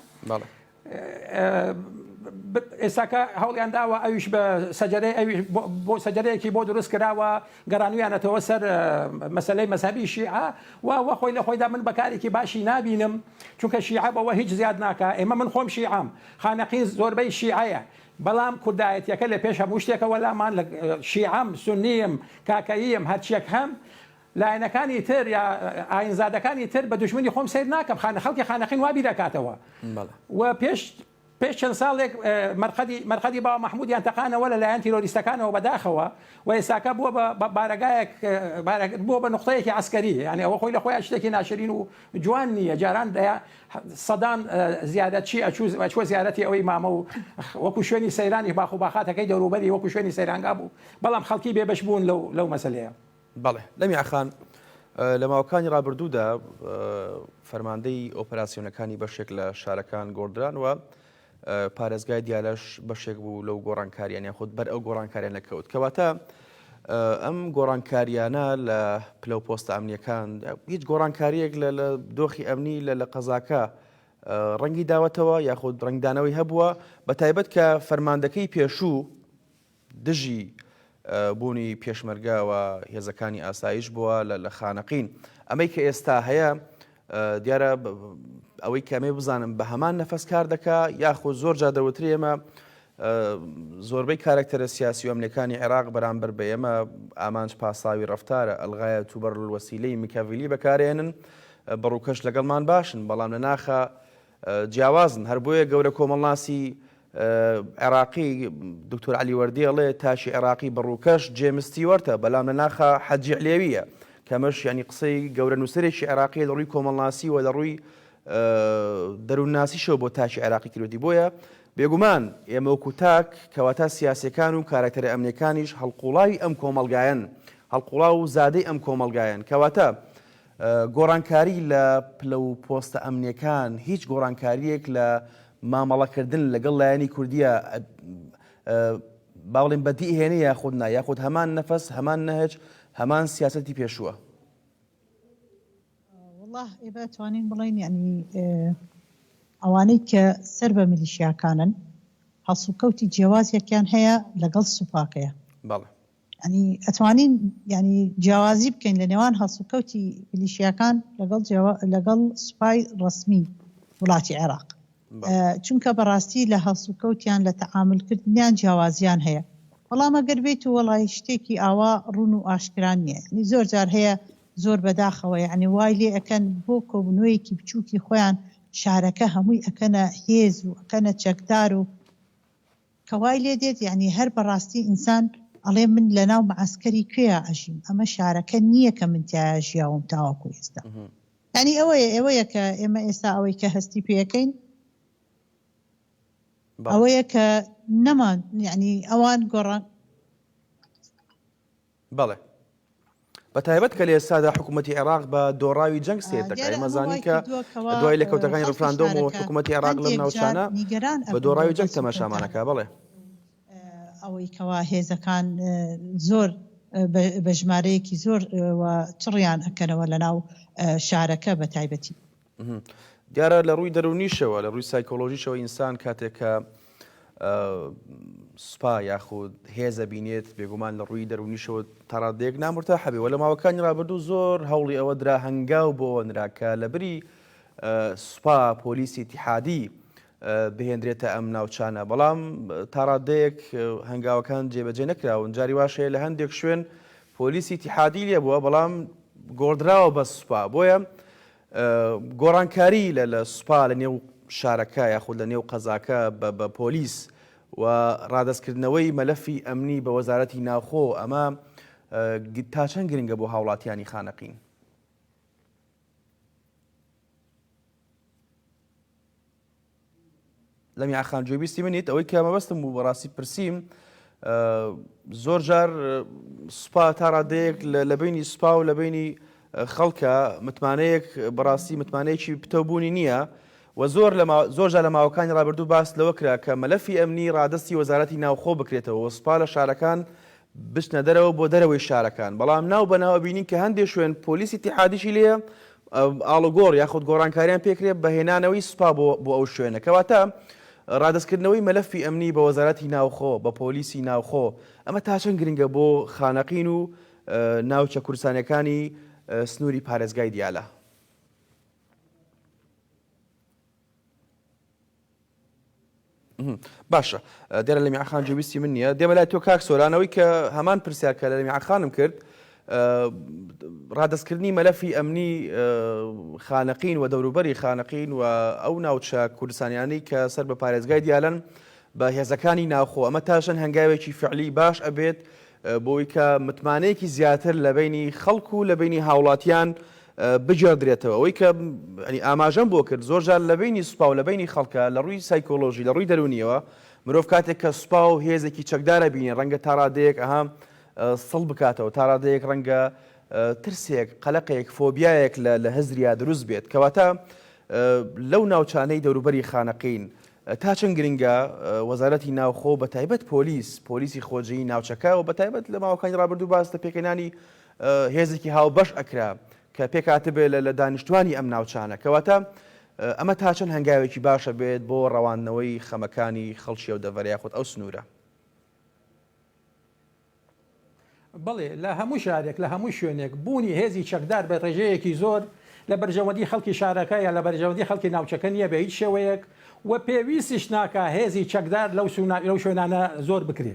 ئێستاکە هەوڵیان داوە ئەویش بە سەجەرەی ئەویش بۆ سەجەرەیەکی بۆ دروست کراوە گەڕانویانەتەوە سەر مەسەلەی مەزهەبی شیعە و وە خۆی لە خۆیدا من بە کارێکی باشی نابینم چونکە شیعە بەوە هیچ زیاد ناکا ئێمە من خۆم شیعەم خانەقین زۆربەی شیعەیە بەڵام کوردایەتیەکە لە پێش هەموو شتێکەوە لامان لە شیعەم سونیم کاکەییم هەرچیەک هەم لایەنەکانی تر یا ئاینزادەکانی تر بە دوژمنی خۆم سەیر ناکەم خانە خەڵکی خانەقین وا بیرەکاتەوە و پێش پێش چەند ساڵێک مەرقەدی مەرقەدی باوە مەحمودیان تەقانەوە لە لایەن تیرۆریستەکانەوە بەداخەوە و ئێستاکە بووە بە بارەگایەک بووە بە نوقتەیەکی عەسکەری یانی ئەوە خۆی لە خۆیان شتێکی ناشرین و جوان نییە جاران دەیا سەدان زیارەتچی ئەچوو ئەچووە زیارەتی ئەوەی مامە و وەکو شوێنی سەیرانی باخ و باخاتەکەی دەوروبەری وەکو شوێنی سەیرانگا بوو بەڵام خەڵکی بێبەش بوون لەو لەو مەسەلەیە. بەڵێ لەمیا خان، لە ماوەکانی ڕابردوودا فەرماندەی ئۆپەراسیۆنەکانی بەشێک لە شارەکان گۆڕدران و پارێزگای دیالەش بەشێک بوو لەو گۆڕانکاریان یاخود بەر ئەو گۆڕانکاریان نەکەوت کەواتە ئەم گۆڕانکاریانە لە پلە و پۆستە ئەمنیەکان هیچ گۆڕانکاریەک لە لە دۆخی ئەمنی لە لە قەزاکە ڕەنگی داوەتەوە یاخود ڕەنگدانەوەی هەبووە بە تایبەت کە فەرماندەکەی پێشوو دژی بوونی پێشمەرگە و هێزەکانی ئاسایش بووە لە خانەقین. ئەمەی کە ئێستا هەیە دیارە ئەوەی کەمێ بزانم بە هەمان نەفەس کار دەکا یاخود زۆر جا دەوترێ ئێمە زۆربەی کارکتەرە سیاسی و ئەمنەکانی عێراق بەرامبەر بە ئێمە ئامانج پاساوی ڕفتارە الغایە تبرر الوسیلەی میکاڤیلی بەکارێنن بەڕووکەش لەگەڵمان باشن بەڵام لە ناخە جیاوازن، هەر بۆیە گەورە کۆمەڵناسی عێراقی دکتۆر عەلی وەردی ئەڵێ تاکی عێراقی بە ڕووکەش جێمس ستیوەرتە بەلام لە ناخا حەجی علێویە کەمەش یانی قسەی گەورە نووسەرێکی عێراقیە لە ڕووی کۆمەڵناسی و لە ڕووی دەروونناسیشەوە بۆ تاکی عێراقی کردوێتی بۆیە بێگومان ئێمە وەکو تاک کەواتە سیاسیەکان و کارەکتەرە ئەمنیەکانیش هەڵقوڵاوی ئەم کۆمەڵگایەن هەڵقوڵاو و زادەی ئەم کۆمەڵگایەن کەواتە گۆڕانکاری لە پلە و پۆستە ئەمنییەکان هیچ گۆڕانکارییەک لە مامەڵەکردن لەگەڵ لایەنی کوردییە با بڵێین بەدی ئەهێنێ یاخود نا، یاخود هەمان نەفەس، هەمان نەهج، هەمان سیاسەتی پێشووە؟ وەڵا ئێمە ئەتوانین بڵێین یانی ئەوانەی کە سەر بە میلیشیاکانن هەڵسوکەوتی جیاوازێکیان هەیە لەگەڵ سوپاکەیە. بەڵێ. یانی ئەتوانین یانی جیاوازی بکەین لە نێوان هەڵسوکەوتی میلیشیاکان لەگەڵ لەگەڵ سوپای ڕەسمی وڵاتی عێراق چونکە بەڕاستی لە هەڵسوکەوتیان لە تەعامل کردنیان جیاوازیان هەیە بەڵام ئەگەر بێت و وەڵی شتێکی ئاوا ڕوون و ئاشکرا نییە یانی زۆر جار هەیە زۆر بەداخەوە یعنی وای لێ ئەکەن بۆ کۆبوونەوەیەکی بچووکی خۆیان شارەکە هەمووی ئەکەنە هێز و ئەکەنە چەکدار و کە وای لێ دێت یانی هەر بەڕاستی ئینسان ئەڵێ من لەناو مەعەسکەری کوێیا ئەژیم ئەمە شارەکە نییە کە من تیایا ژیاوم تاوەکو ئێستا یانی ئەوەیە ئێوەیە کە ئێمە ئێستا ئەوەی کە هەستی پێەکەین ئەوەیە کە نەمان یعنی ئەوان گۆڕان بەڵێ. بە تایبەت کە لە ئێستادا حکوومەتی عێراق بە دۆڕاوی جەنگ سەیر دەکات. دیارە ئێمە ئەمە زانین وای کە کردووە کەوا دوای لێکەوتەکانی خەڵکی ڕفراندۆم و شارەکە حکوومەتی عێراق لەم هەندێک جار ناوچانە نیگەران بە ئەبن لەو دۆڕاوی جەنگ تەماشامان هەڵسوکەوتانە ئەکا. بەڵێ. ئەوەی کەوا هێزەکان زۆر بە ژمارەیەکی زۆر و چڕیان ئەکەنەوە لەناو شارەکە بە تایبەتی. دیارە لە ڕووی دەروونیشەوە، لە ڕووی سایکۆلۆژیشەوە ئینسان کاتێک کە سوپا یاخود هێز ئەبینێت بێگومان لە ڕووی دەروونیشەوە تا ڕادەیەک نامورتاحە بێ و لە ماوەکانی ڕابردوو زۆر هەوڵی ئەوە درا هەنگاو بۆ ئەوە نرا کە لە بری سوپا پۆلیسی ئیتیحادی بهێندرێتە ئەم ناوچانە بەڵام تا ڕادەیەک هەنگاوەکان جێبەجێ نەکراون جاری واش هەیە لە هەندێک شوێن پۆلیسی ئیتیحادی لێ بووە بەڵام گۆڕدراوە بە سوپا بۆیە گۆڕانکاری لە لە سوپا لە نێو شارەکە یاخود لە نێو قەزاکە بە بە پۆلیس و ڕادەستکردنەوەی مەلەفی ئەمنی بە وەزارەتی ناوخۆ ئەمە تا چەند گرنگە بۆ هاوڵاتیانی خانەقین؟ لەمیا خان گوێبیستی منیت ئەوەی کە مەبەستم بوو بەڕاستی پرسیم زۆر جار سوپا تا ڕادەیەک لە بینی سوپا و لە بینی خەڵکە متمانەیەک بەڕاستی متمانەیەکی پتەوبوونی نییە و زۆر لە زۆر جار لە ماوەکانی ڕابردوو باس لەوە کرا کە مەلەفی ئەمنی ڕادەستی وەزارەتی ناوخۆ بکرێتەوە و سوپا لە شارەکان بچنە دەرەوە بۆ دەرەوەی شارەکان، بەڵام ناو بە ناو ئەبینین کە هەندێ شوێن پۆلیسی ئیتیحادیشی لێیە ئاڵوگۆڕ یاخود گۆڕانکاریان پێکرێ بە هێنانەوەی سوپا بۆ بۆ ئەو شوێنە کەواتە. ڕادەستکردنەوەی مەلەفی ئەمنی بە وەزارەتی ناوخۆ، بە پۆلیسی ناوخۆ، ئەمە تا چەند گرنگە بۆ خانەقین و ناوچە کوردستانیەکانی سنووری پارێزگای دیالە؟ باشە دیارە لەمیعە خان جێویستی من نییە دێمە لای تۆ کاک سۆران ئەوەی کە هەمان پرسیار کە لە لەمیعە خانم کرد ڕادەستکردنی مەلەفی ئەمنی خانەقین و دەوروبەری خانەقین و ئەو ناوچە کوردستانیانەی کە سەر بە پارێزگای دیالەن بە هێزەکانی ناوخۆ ئەمە تاشن هەنگاوێکی فعلی باش ئەبێت بۆی کە متمانەیەکی زیاتر لە بینی خەڵک و لە بینی هاوڵاتیان بگێڕدرێتەوە. ئەوەی کە یانی ئاماژەم بۆ کرد زۆر جار لە بەینی سوپا و لە بەینی خەڵکە لە ڕووی سایکۆلۆژی لە ڕووی دەروونیەوە مرۆڤ کاتێک کە سوپا و هێزێکی چەکدارە بینێ ڕەنگە تا ڕادەیەک ئەها سڵ بکاتەوە تا ڕادەیەک ڕەنگە ترسێک قەلەقێک فۆبیایەک لە لە هزریا دروست بێت کەواتە لەو ناوچانەی دەوروبەری خانەقین تا چەند گرنگە وەزارەتی ناوخۆ بە تایبەت پۆلیس پۆلیسی خۆجێی ناوچەکە و بە تایبەت لە ماوەکانی ڕابردوو باس لە پێکهێنانی هێزێکی هاوبەش ئەکرا کە پێکهاتبێ لە لە دانیشتوانی ئەم ناوچانە کەواتە ئەمە تا چەند هەنگاوێکی باشە بێت بۆ ڕەواندنەوەی خەمەکانی خەڵکی ئەو دەڤەرە یاخود ئەو سنوورە؟ بەڵێ لە هەموو شارێک لە هەموو شوێنێک بوونی هێزی چەکدار بە ڕێژەیەکی زۆر لە بەرژەوەندی خەڵکی شارەکە یا لە بەرژەوەندی خەڵکی ناوچەکە نییە بە هیچ شێوەیەک و پێویستیش ناکا هێزی چەکدار لەو شوێنانە زۆر بکرێ.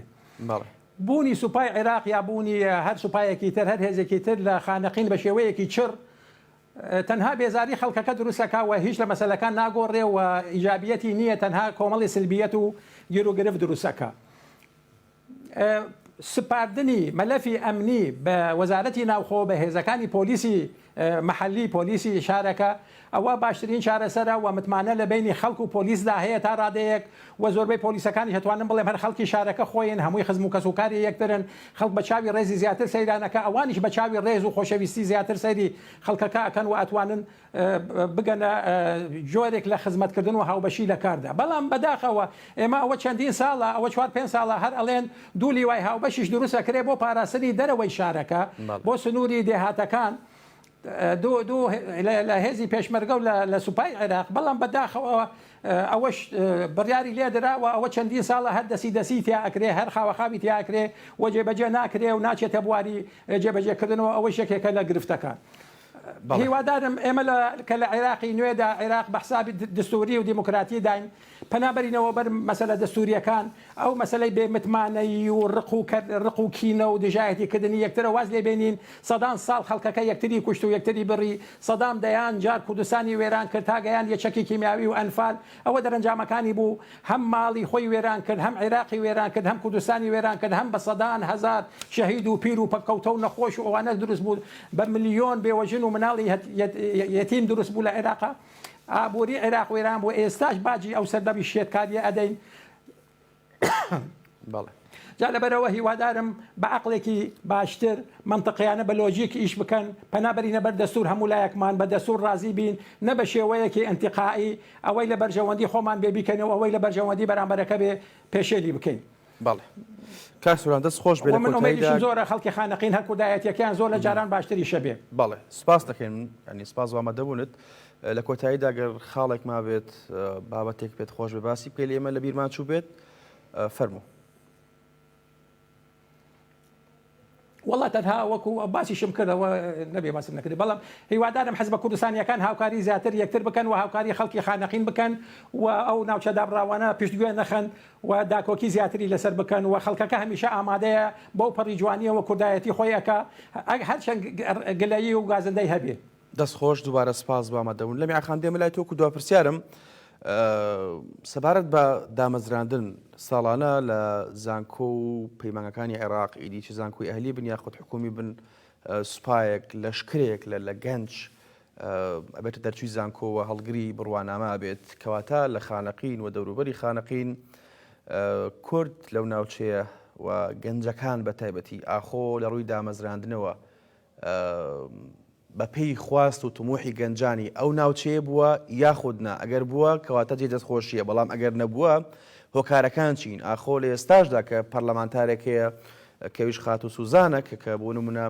بەڵێ. بوونی سوپای عێراق یا بوونی هەر سوپایەکی تر، هەر هێزێکی تر لە خانەقین بە شێوەیەکی چڕ تەنها بێزاری خەڵکەکە دروست ئەکا و هیچ لە مەسەلەکان ناگۆڕێ و ئیجابیەتی نییە تەنها کۆمەڵی سلبیەت و گیروگرفت دروست ئەکا. سپاردنی مەلەفی ئەمنی بە وەزارەتی ناوخۆ بە هێزەکانی پۆلیسی مەحەلی پۆلیسی شارەکە، ئەوە باشترین چارەسەرە و متمانە لە بەینی خەڵک و پۆلیسدا هەیە تا ڕادەیەک و زۆربەی پۆلیسەکانیش ئەتوانم بڵێم هەر خەڵکی شارەکە خۆین هەمووی خزم و کەسوکاری یەکترن خەڵک بە چاوی ڕێزی زیاتر سەیران ئەکا ئەوانیش بە چاوی ڕێز و خۆشەویستی زیاتر سەیری خەڵکەکە ئەکەن و ئەتوانن بگەنە جۆرێک لە خزمەتکردن و هاوبەشی لە کاردا بەڵام بەداخەوە ئێمە ئەوە چەندین ساڵە ئەوە چوار پێنج ساڵە هەر ئەڵێن دوو لیوای هاوبەشیش دروست ئەکرێ بۆ پاراستنی دەرەوەی شارەکە بۆ سنووری دێهاتەکان دوو دوو لە هێزی پێشمەرگە و لە سوپای عێراق بەڵام بەداخەوە ئەوەش بڕیاری لێدراوە ئەوە چەندین ساڵە هەر دەسی دەسی تیا ئەکرێ هەر خاوەخاوی تیا ئەکرێ و جێبەجێ ناکرێ و ناچێتە بواری جێبەجێکردنەوە ئەوەش یەکێکە لە گرفتەکان. هیوادارم ئێمە لە کە لە عێراقی نوێدا عێراق بە حسابی دستوری و دیموکراتی داین پەنا بەرینەوە بەر مەسەلە دەستوریەکان ئەو مەسەلەی بێ متمانەیی و ڕق و ڕق و کینە و دژایەتی کردنی یەکترە واز لێ بێنین سەدان ساڵ خەڵکەکە یەکتری کوشت و یەکتری بڕی سەدام دەیان جار کوردستانی وێران کرد تا گەیاندیە چەکی کیمیاوی و ئەنفال ئەوە دەرەنجامەکانی بوو هەم ماڵی خۆی وێران کرد، هەم عێراقی وێران کرد، هەم کوردستانی وێران کرد، هەم بە سەدان هەزار شەهید و پیر و پەککەوتە و نەخۆش و ئەوانە دروست بوو، بە ملیۆن بێوەژن و مناڵی یەتیم دروست بوو لە عێراقا. ئابووری عێراق وێران بوو، ئێستاش باجی ئەو سەردەمی شێتکارییە ئەدەین. بەڵێ. جا لەبەرئەوە هیوادارم بە عەقڵێکی باشتر، مەنتقیانە بە لۆجیک ئیش بکەن، پەنا بەرینە بەر دەستوور هەموو لایەکمان بە دەستوور ڕازی بین، نە بە شێوەیەکی ئینتیقائی ئەوەی لە بەرژەوەندی خۆمان بێ بیکەین و ئەوەی لە بەرژەوەندی بەرامبەرەکە بێ پێشێلی بکەین. بەڵێ کاک سۆران دەست خۆش بێ لە وە من کۆتاییدا ئومێدیشم زۆرە خەڵکی خانەقین هەر کوردایەتیەکەیان زۆر لە جاران باشتریشە بێ. بەڵێ سپاس دەکەین یانی سپاس بۆ ئامادەبوونت. لە کۆتاییدا گەر خاڵێک مابێت بابەتێک پێت خۆش بێ باسی بکەی لە ئێمە لە بیرمان چووبێت فەرموو. وەڵا تەنها وەکو باسیشم کرد ئەوە نەبێ باسم نەکرد بەڵام هیوادارم حزبە کوردستانیەکان هاوکاری زیاتر یەکتر بکەن و هاوکاری خەڵکی خانەقین بکەن و ئەو ناوچە دابڕاوانە پشتگوێ نەخەن و داکۆکی زیاتری لەسەر بکەن و خەڵکەکە هەمیشە ئامادەیە بەو پەڕی جوانیەوە کوردایەتی خۆی ئەکا هەرچەند گلەیی و گازندەی هەبێ. دەست خۆش دووبارە سپاس بۆ ئامادەبوون. لەمیعە خان دێمە لای تۆ وەکو دوا پرسیارم سەبارەت بە دامەزراندن ساڵانە لە زانکۆ و پەیمانگەکانی عێراق ئیدی چ زانکۆی ئەهلی بن یاخود حکومی بن سوپایەک لەشکرێک لە لە گەنج ئەبێتە دەرچووی زانکۆ و هەڵگری بڕوانامە ئەبێت کەواتە لە خانەقین و دەوروبەری خانەقین کورد لەو ناوچەیە و گەنجەکان بە تایبەتی ئاخۆ لە ڕووی دامەزراندنەوە بەپێی خواست و تموحی گەنجانی ئەو ناوچەیە بووە یاخود نا، ئەگەر بووە کەواتە جێی دەستخۆشییە، بەڵام ئەگەر نەبووە هۆکارەکان چین؟ ئاخۆ لە ئێستاشدا کە پەرلەمانتارێک هەیە کەویش خاتوو سوزانە کە کە بۆ نمونە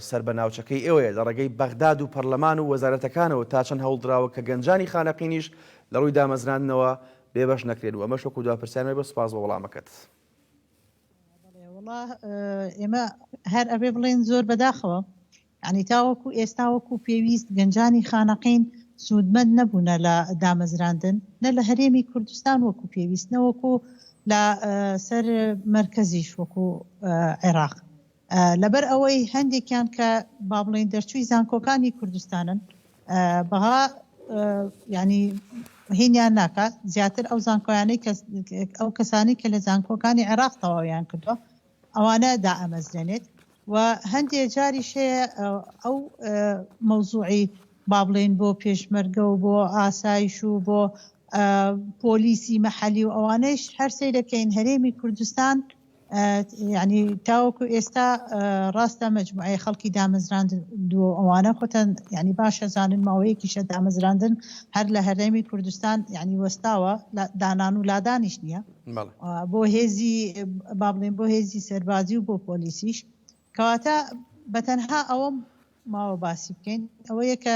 سەر بە ناوچەکەی ئێوەیە لە ڕێگەی بەغداد و پەرلەمان و وەزارەتەکانەوە تا چەند هەوڵدراوە کە گەنجانی خانەقینیش لە ڕووی دامەزراندنەوە. بێبەش نەکرێن و ئەمەش وەکو دوا پرسیارم بێ سوپاس بۆ وەڵامەکەت. بەڵێ وەڵا ئێمە هەر ئەبێ بڵێن زۆر بەداخەوە یانی تاوەکو ئێستا وەکو پێویست گەنجانی خانەقین سوودمەند نەبوونە لە دامەزراندن نە لە هەرێمی کوردستان وەکو پێویست نەوەکو لە سەر مەرکەزیش وەکو عێراق لەبەر ئەوەی هەندێکیان کە با بڵێین دەرچووی زانکۆکانی کوردستانن بەها ینی هینیان ناکات زیاتر ئەو زانکۆیانەی ئەو کەسانی کە لە زانکۆکانی عێراق تەواویان کردووە ئەوانە دائەمەزرێنێت و هەندێ جاریش هەیە ئەو مەوزوعی با بڵێین بۆ پێشمەرگە و بۆ ئاسایش و بۆ پۆلیسی مەحەلی و ئەوانەیش هەر سەیرەکەین هەرێمی کوردستان یعنی تاوەکو ئێستا ڕاستە مجموعەی خەڵکی دامەزراندووە ئەوانە خۆتان یعنی باشە زانن ماوەیەکیشە دامەزراندن هەر لە هەرێمی کوردستان یعنی وەستاوە دانان و لادانیش نییە بۆ هێزی با بڵێن بۆ هێزی سەربازی و بۆ پۆلیسیش کەواتە بەتەنها ئەوە ماوە باسی بکەین ئەوەیە کە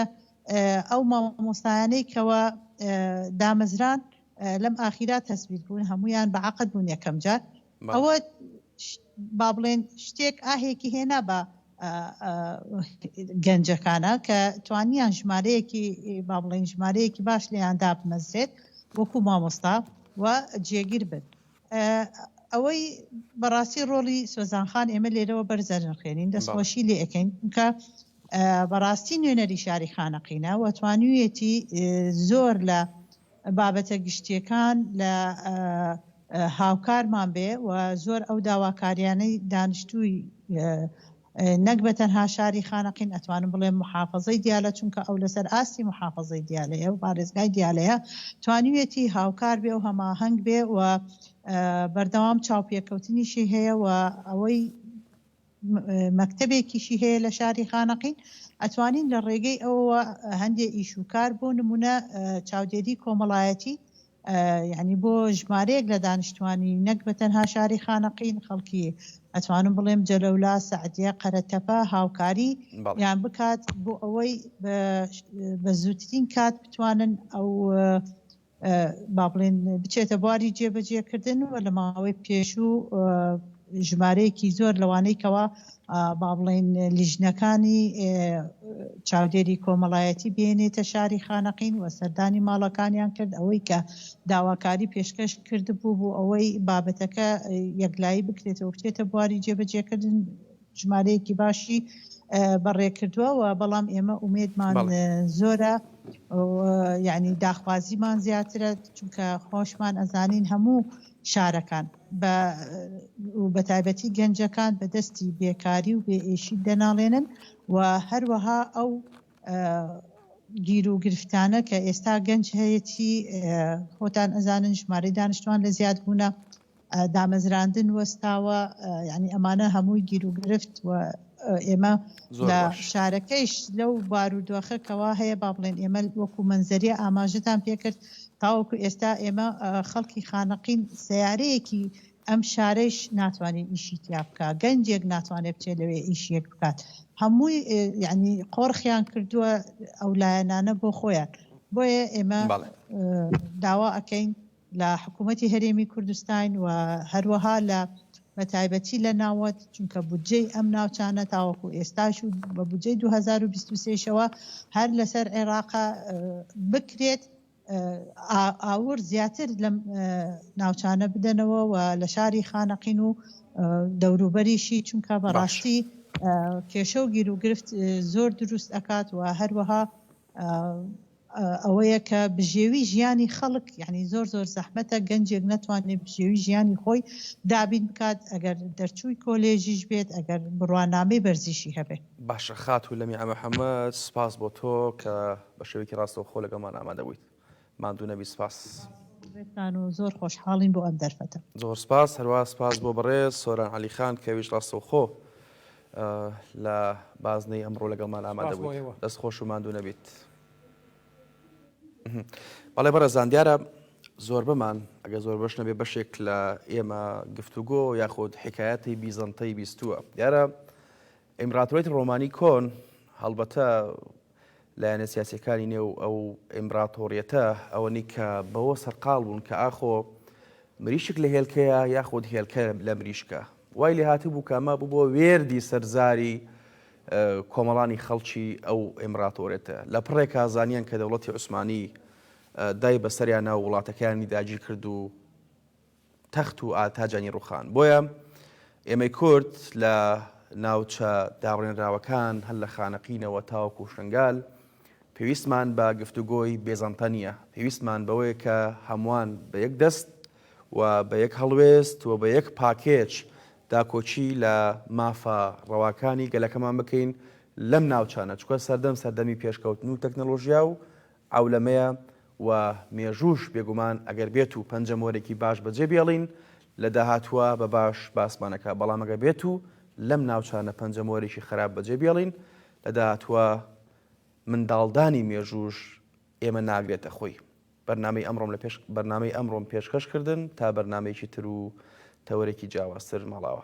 ئەو مامۆستایانەی کەوا دامەزران لەم ئاخیرا تەسبیت بوون هەمویان بە عقد بوون یەکەم جار ئەوە با بڵێن شتێک ئاهێکی هێنا بە گەنجەکانە کە توانیان ژمارەیەکی با بڵێن ژمارەیەکی باش لێیان دابمەزرێت وەکو مامۆستا و جێگیر بن ئەوەی بەڕاستی ڕۆڵی سۆزان خان ئێمە لێرەوە بەرز ئەنرخێنین دەستخۆشی لێ ئەکەین چونکە بەڕاستی نوێنەری شاری خانەقینە و توانیویەتی زۆر لە بابەتە گشتیەکان لە هاوکارمان بێ و زۆر ئەو داواکاریانەی دانیشتووی نەک بە تەنها شاری خانەقین ئەتوانم بڵێم موحافەزەی دیالە چونکە ئەو لەسەر ئاستی موحافەزەی دیالەیە و پارێزگای دیالەیە توانیویەتی هاوکار بێ و هەماهەنگ بێ و بەردەوام چاوپێکەوتنیشی هەیە و ئەوەی مەکتەبێکیشی هەیە لە شاری خانەقین ئەتوانین لە ڕێگەی ئەوەوە هەندێ ئیش و کار بۆ نمونە چاودێری کۆمەڵایەتی یانی بۆ ژمارەیەک لە دانیشتوانی نەک بە تەنها شاری خانەقین خەڵکی ئەتوانم بڵێم جەلەولا، سەعدیە، قەرەتەپە هاوکاری یان بکات بۆ ئەوەی بە زووترین کات بتوانن ئەو با بڵێن بچێتە بواری جێبەجێکردن و لە ماوەی پێشوو ژمارەیەکی زۆر لەوانەی کەوا با بڵێین لیژنەکانی چاودێری کۆمەڵایەتی بێنێتە شاری خانەقین و سەردانی ماڵەکانیان کرد ئەوەی کە داواکاری پێشکەش کردبوو بۆ ئەوەی بابەتەکە یەکلایی بکرێتەوە بچێتە بواری جێبەجێکردن ژمارەیەکی باشی بەڕێکردووە و بەڵام ئێمە ئومێدمان زۆرە یعنی داخوازیمان زیاترە چونکە خۆشمان ئەزانین هەموو شارەکان بە و بەتایبەتی گەنجەکان بە دەستی بێکاری و بێ ئیشی دەناڵێنن و هەروەها ئەو گیر و گرفتانە کە ئێستا گەنج هەیەتی خۆتان ئەزانن ژمارەی دانیشتوان لە زیاد بوونە دامەزراندن وەستاوە یعنی ئەمانە هەمووی گیر و گرفت و ئێمە لە شارەکەیش لەو بارودۆخە کەوا هەیە با بڵێن ئێمە وەکو مەنزەریە ئاماژەتان پێکرد تاوەکو ئێستا ئێمە خەڵکی خانەقین سەیارەیەکی ئەم شارەیش ناتوانێت ئیشی تیا بکا گەنجێک ناتوانێت بچێت لەوێ ئیشیەک بکات هەمووی یعنی قۆرخیان کردووە ئەو لایەنانە بۆ خۆیان بۆیە ئێمە داوا ئەکەین لە حکوومەتی هەرێمی کوردستان و هەروەها لە بە تایبەتی لە ناوەند چونکە بودجەی ئەم ناوچانە تاوەکو ئێستاش و بە بودجەی 2023 شەوە هەر لەسەر عێراقە بکرێت ئاور زیاتر لەم ناوچانە بدەنەوە و لە شاری خانەقین و دەوروبەریشی چونکە بەڕاستی کێشە و گیروگرفت زۆر دروست ئەکات و هەروەها ئەوەیە کە بژێوی ژیانی خەڵک یعنی زۆر زۆر زەحمەتە گەنجێک نەتوانێت بژێوی ژیانی خۆی دابین بکات ئەگەر دەرچووی کۆلێژیش بێت ئەگەر بڕوانامەی بەرزیشی هەبێت. باشە خاتوو لەمیعە محەمەد سوپاس بۆ تۆ کە بە شێوەیەکی ڕاستەوخۆ لەگەڵمان ئامادە بوویت ماندوو نەبی سوپاس. بەڕێزتان و زۆر خۆشحاڵین بۆ ئەم دەرفەتە. زۆر سپاس هەروەها سپاس بۆ بەڕێز سۆران عەلی خان کە ئەویش ڕاستەوخۆ لە بازنەی ئەمڕۆ لەگەڵمان ئامادە بوویت دەست خۆش و ماندوو نەبیت. بەڵێ بەڕێزان دیارە زۆربەمان ئەگە زۆر بەش نەبێ بەشێک لە ئێمە گفتوگۆ یاخود حکایەتی بیزەنتەی بیستووە دیارە ئیمراتۆریەتی ڕۆمانی کۆن هەڵبەتە. لایەنە سیاسیەکانی نێو ئەو ئیمبراتۆریەتە ئەوەنی کە بەوە سەرقاڵ بوون کە ئاخۆ مریشک لە هێلکەیە یاخود هێلکە لە مریشکە. وای لێهاتبوو کە ئەمە ببووە وێردی سەرزاری کۆمەڵانی خەڵکی ئەو ئیمراتۆرێتە. لە پڕێکا زانیان کە دەوڵەتی عوسمانی دای بەسەریانا و وڵاتەکەیانی داگیر کرد و تەخت و تاجانی ڕوخان. بۆیە ئێمەی کورد لە ناوچە دابڕێنراوەکان هەر لە خانەقینەوە تاوەکو شنگال پێویستمان بە گفتوگۆی بێزەنتە نییە، پێویستمان بەوەیە کە هەمووان بە یەک دەست و بە یەک هەڵوێست و بە یەک پاکێج داکۆکی لە مافە ڕەواکانی گەلەکەمان بکەین لەم ناوچانە، چونکە سەردەم سەردەمی پێشکەوتن و تەکنەلۆژیا و عەولەمەیە و مێژووش بێگومان ئەگەر بێت و پەنجەمۆرێکی باش بەجێ بێڵین لە داهاتووە بە باش باسمان ئەکا، بەڵام ئەگەر بێت و لەم ناوچانە پەنجەمۆرێکی خراپ بەجێ بێڵین لە داهاتووە منداڵدانی مێژووش ئێمە ناگرێتە خۆی. بەرنامەی ئەمڕۆم لە پێش بەرنامەی ئەمڕۆم پێشکەش کردن تا بەرنامەیەکی تر و تەوەرێکی جیاوازتر ماڵاوا.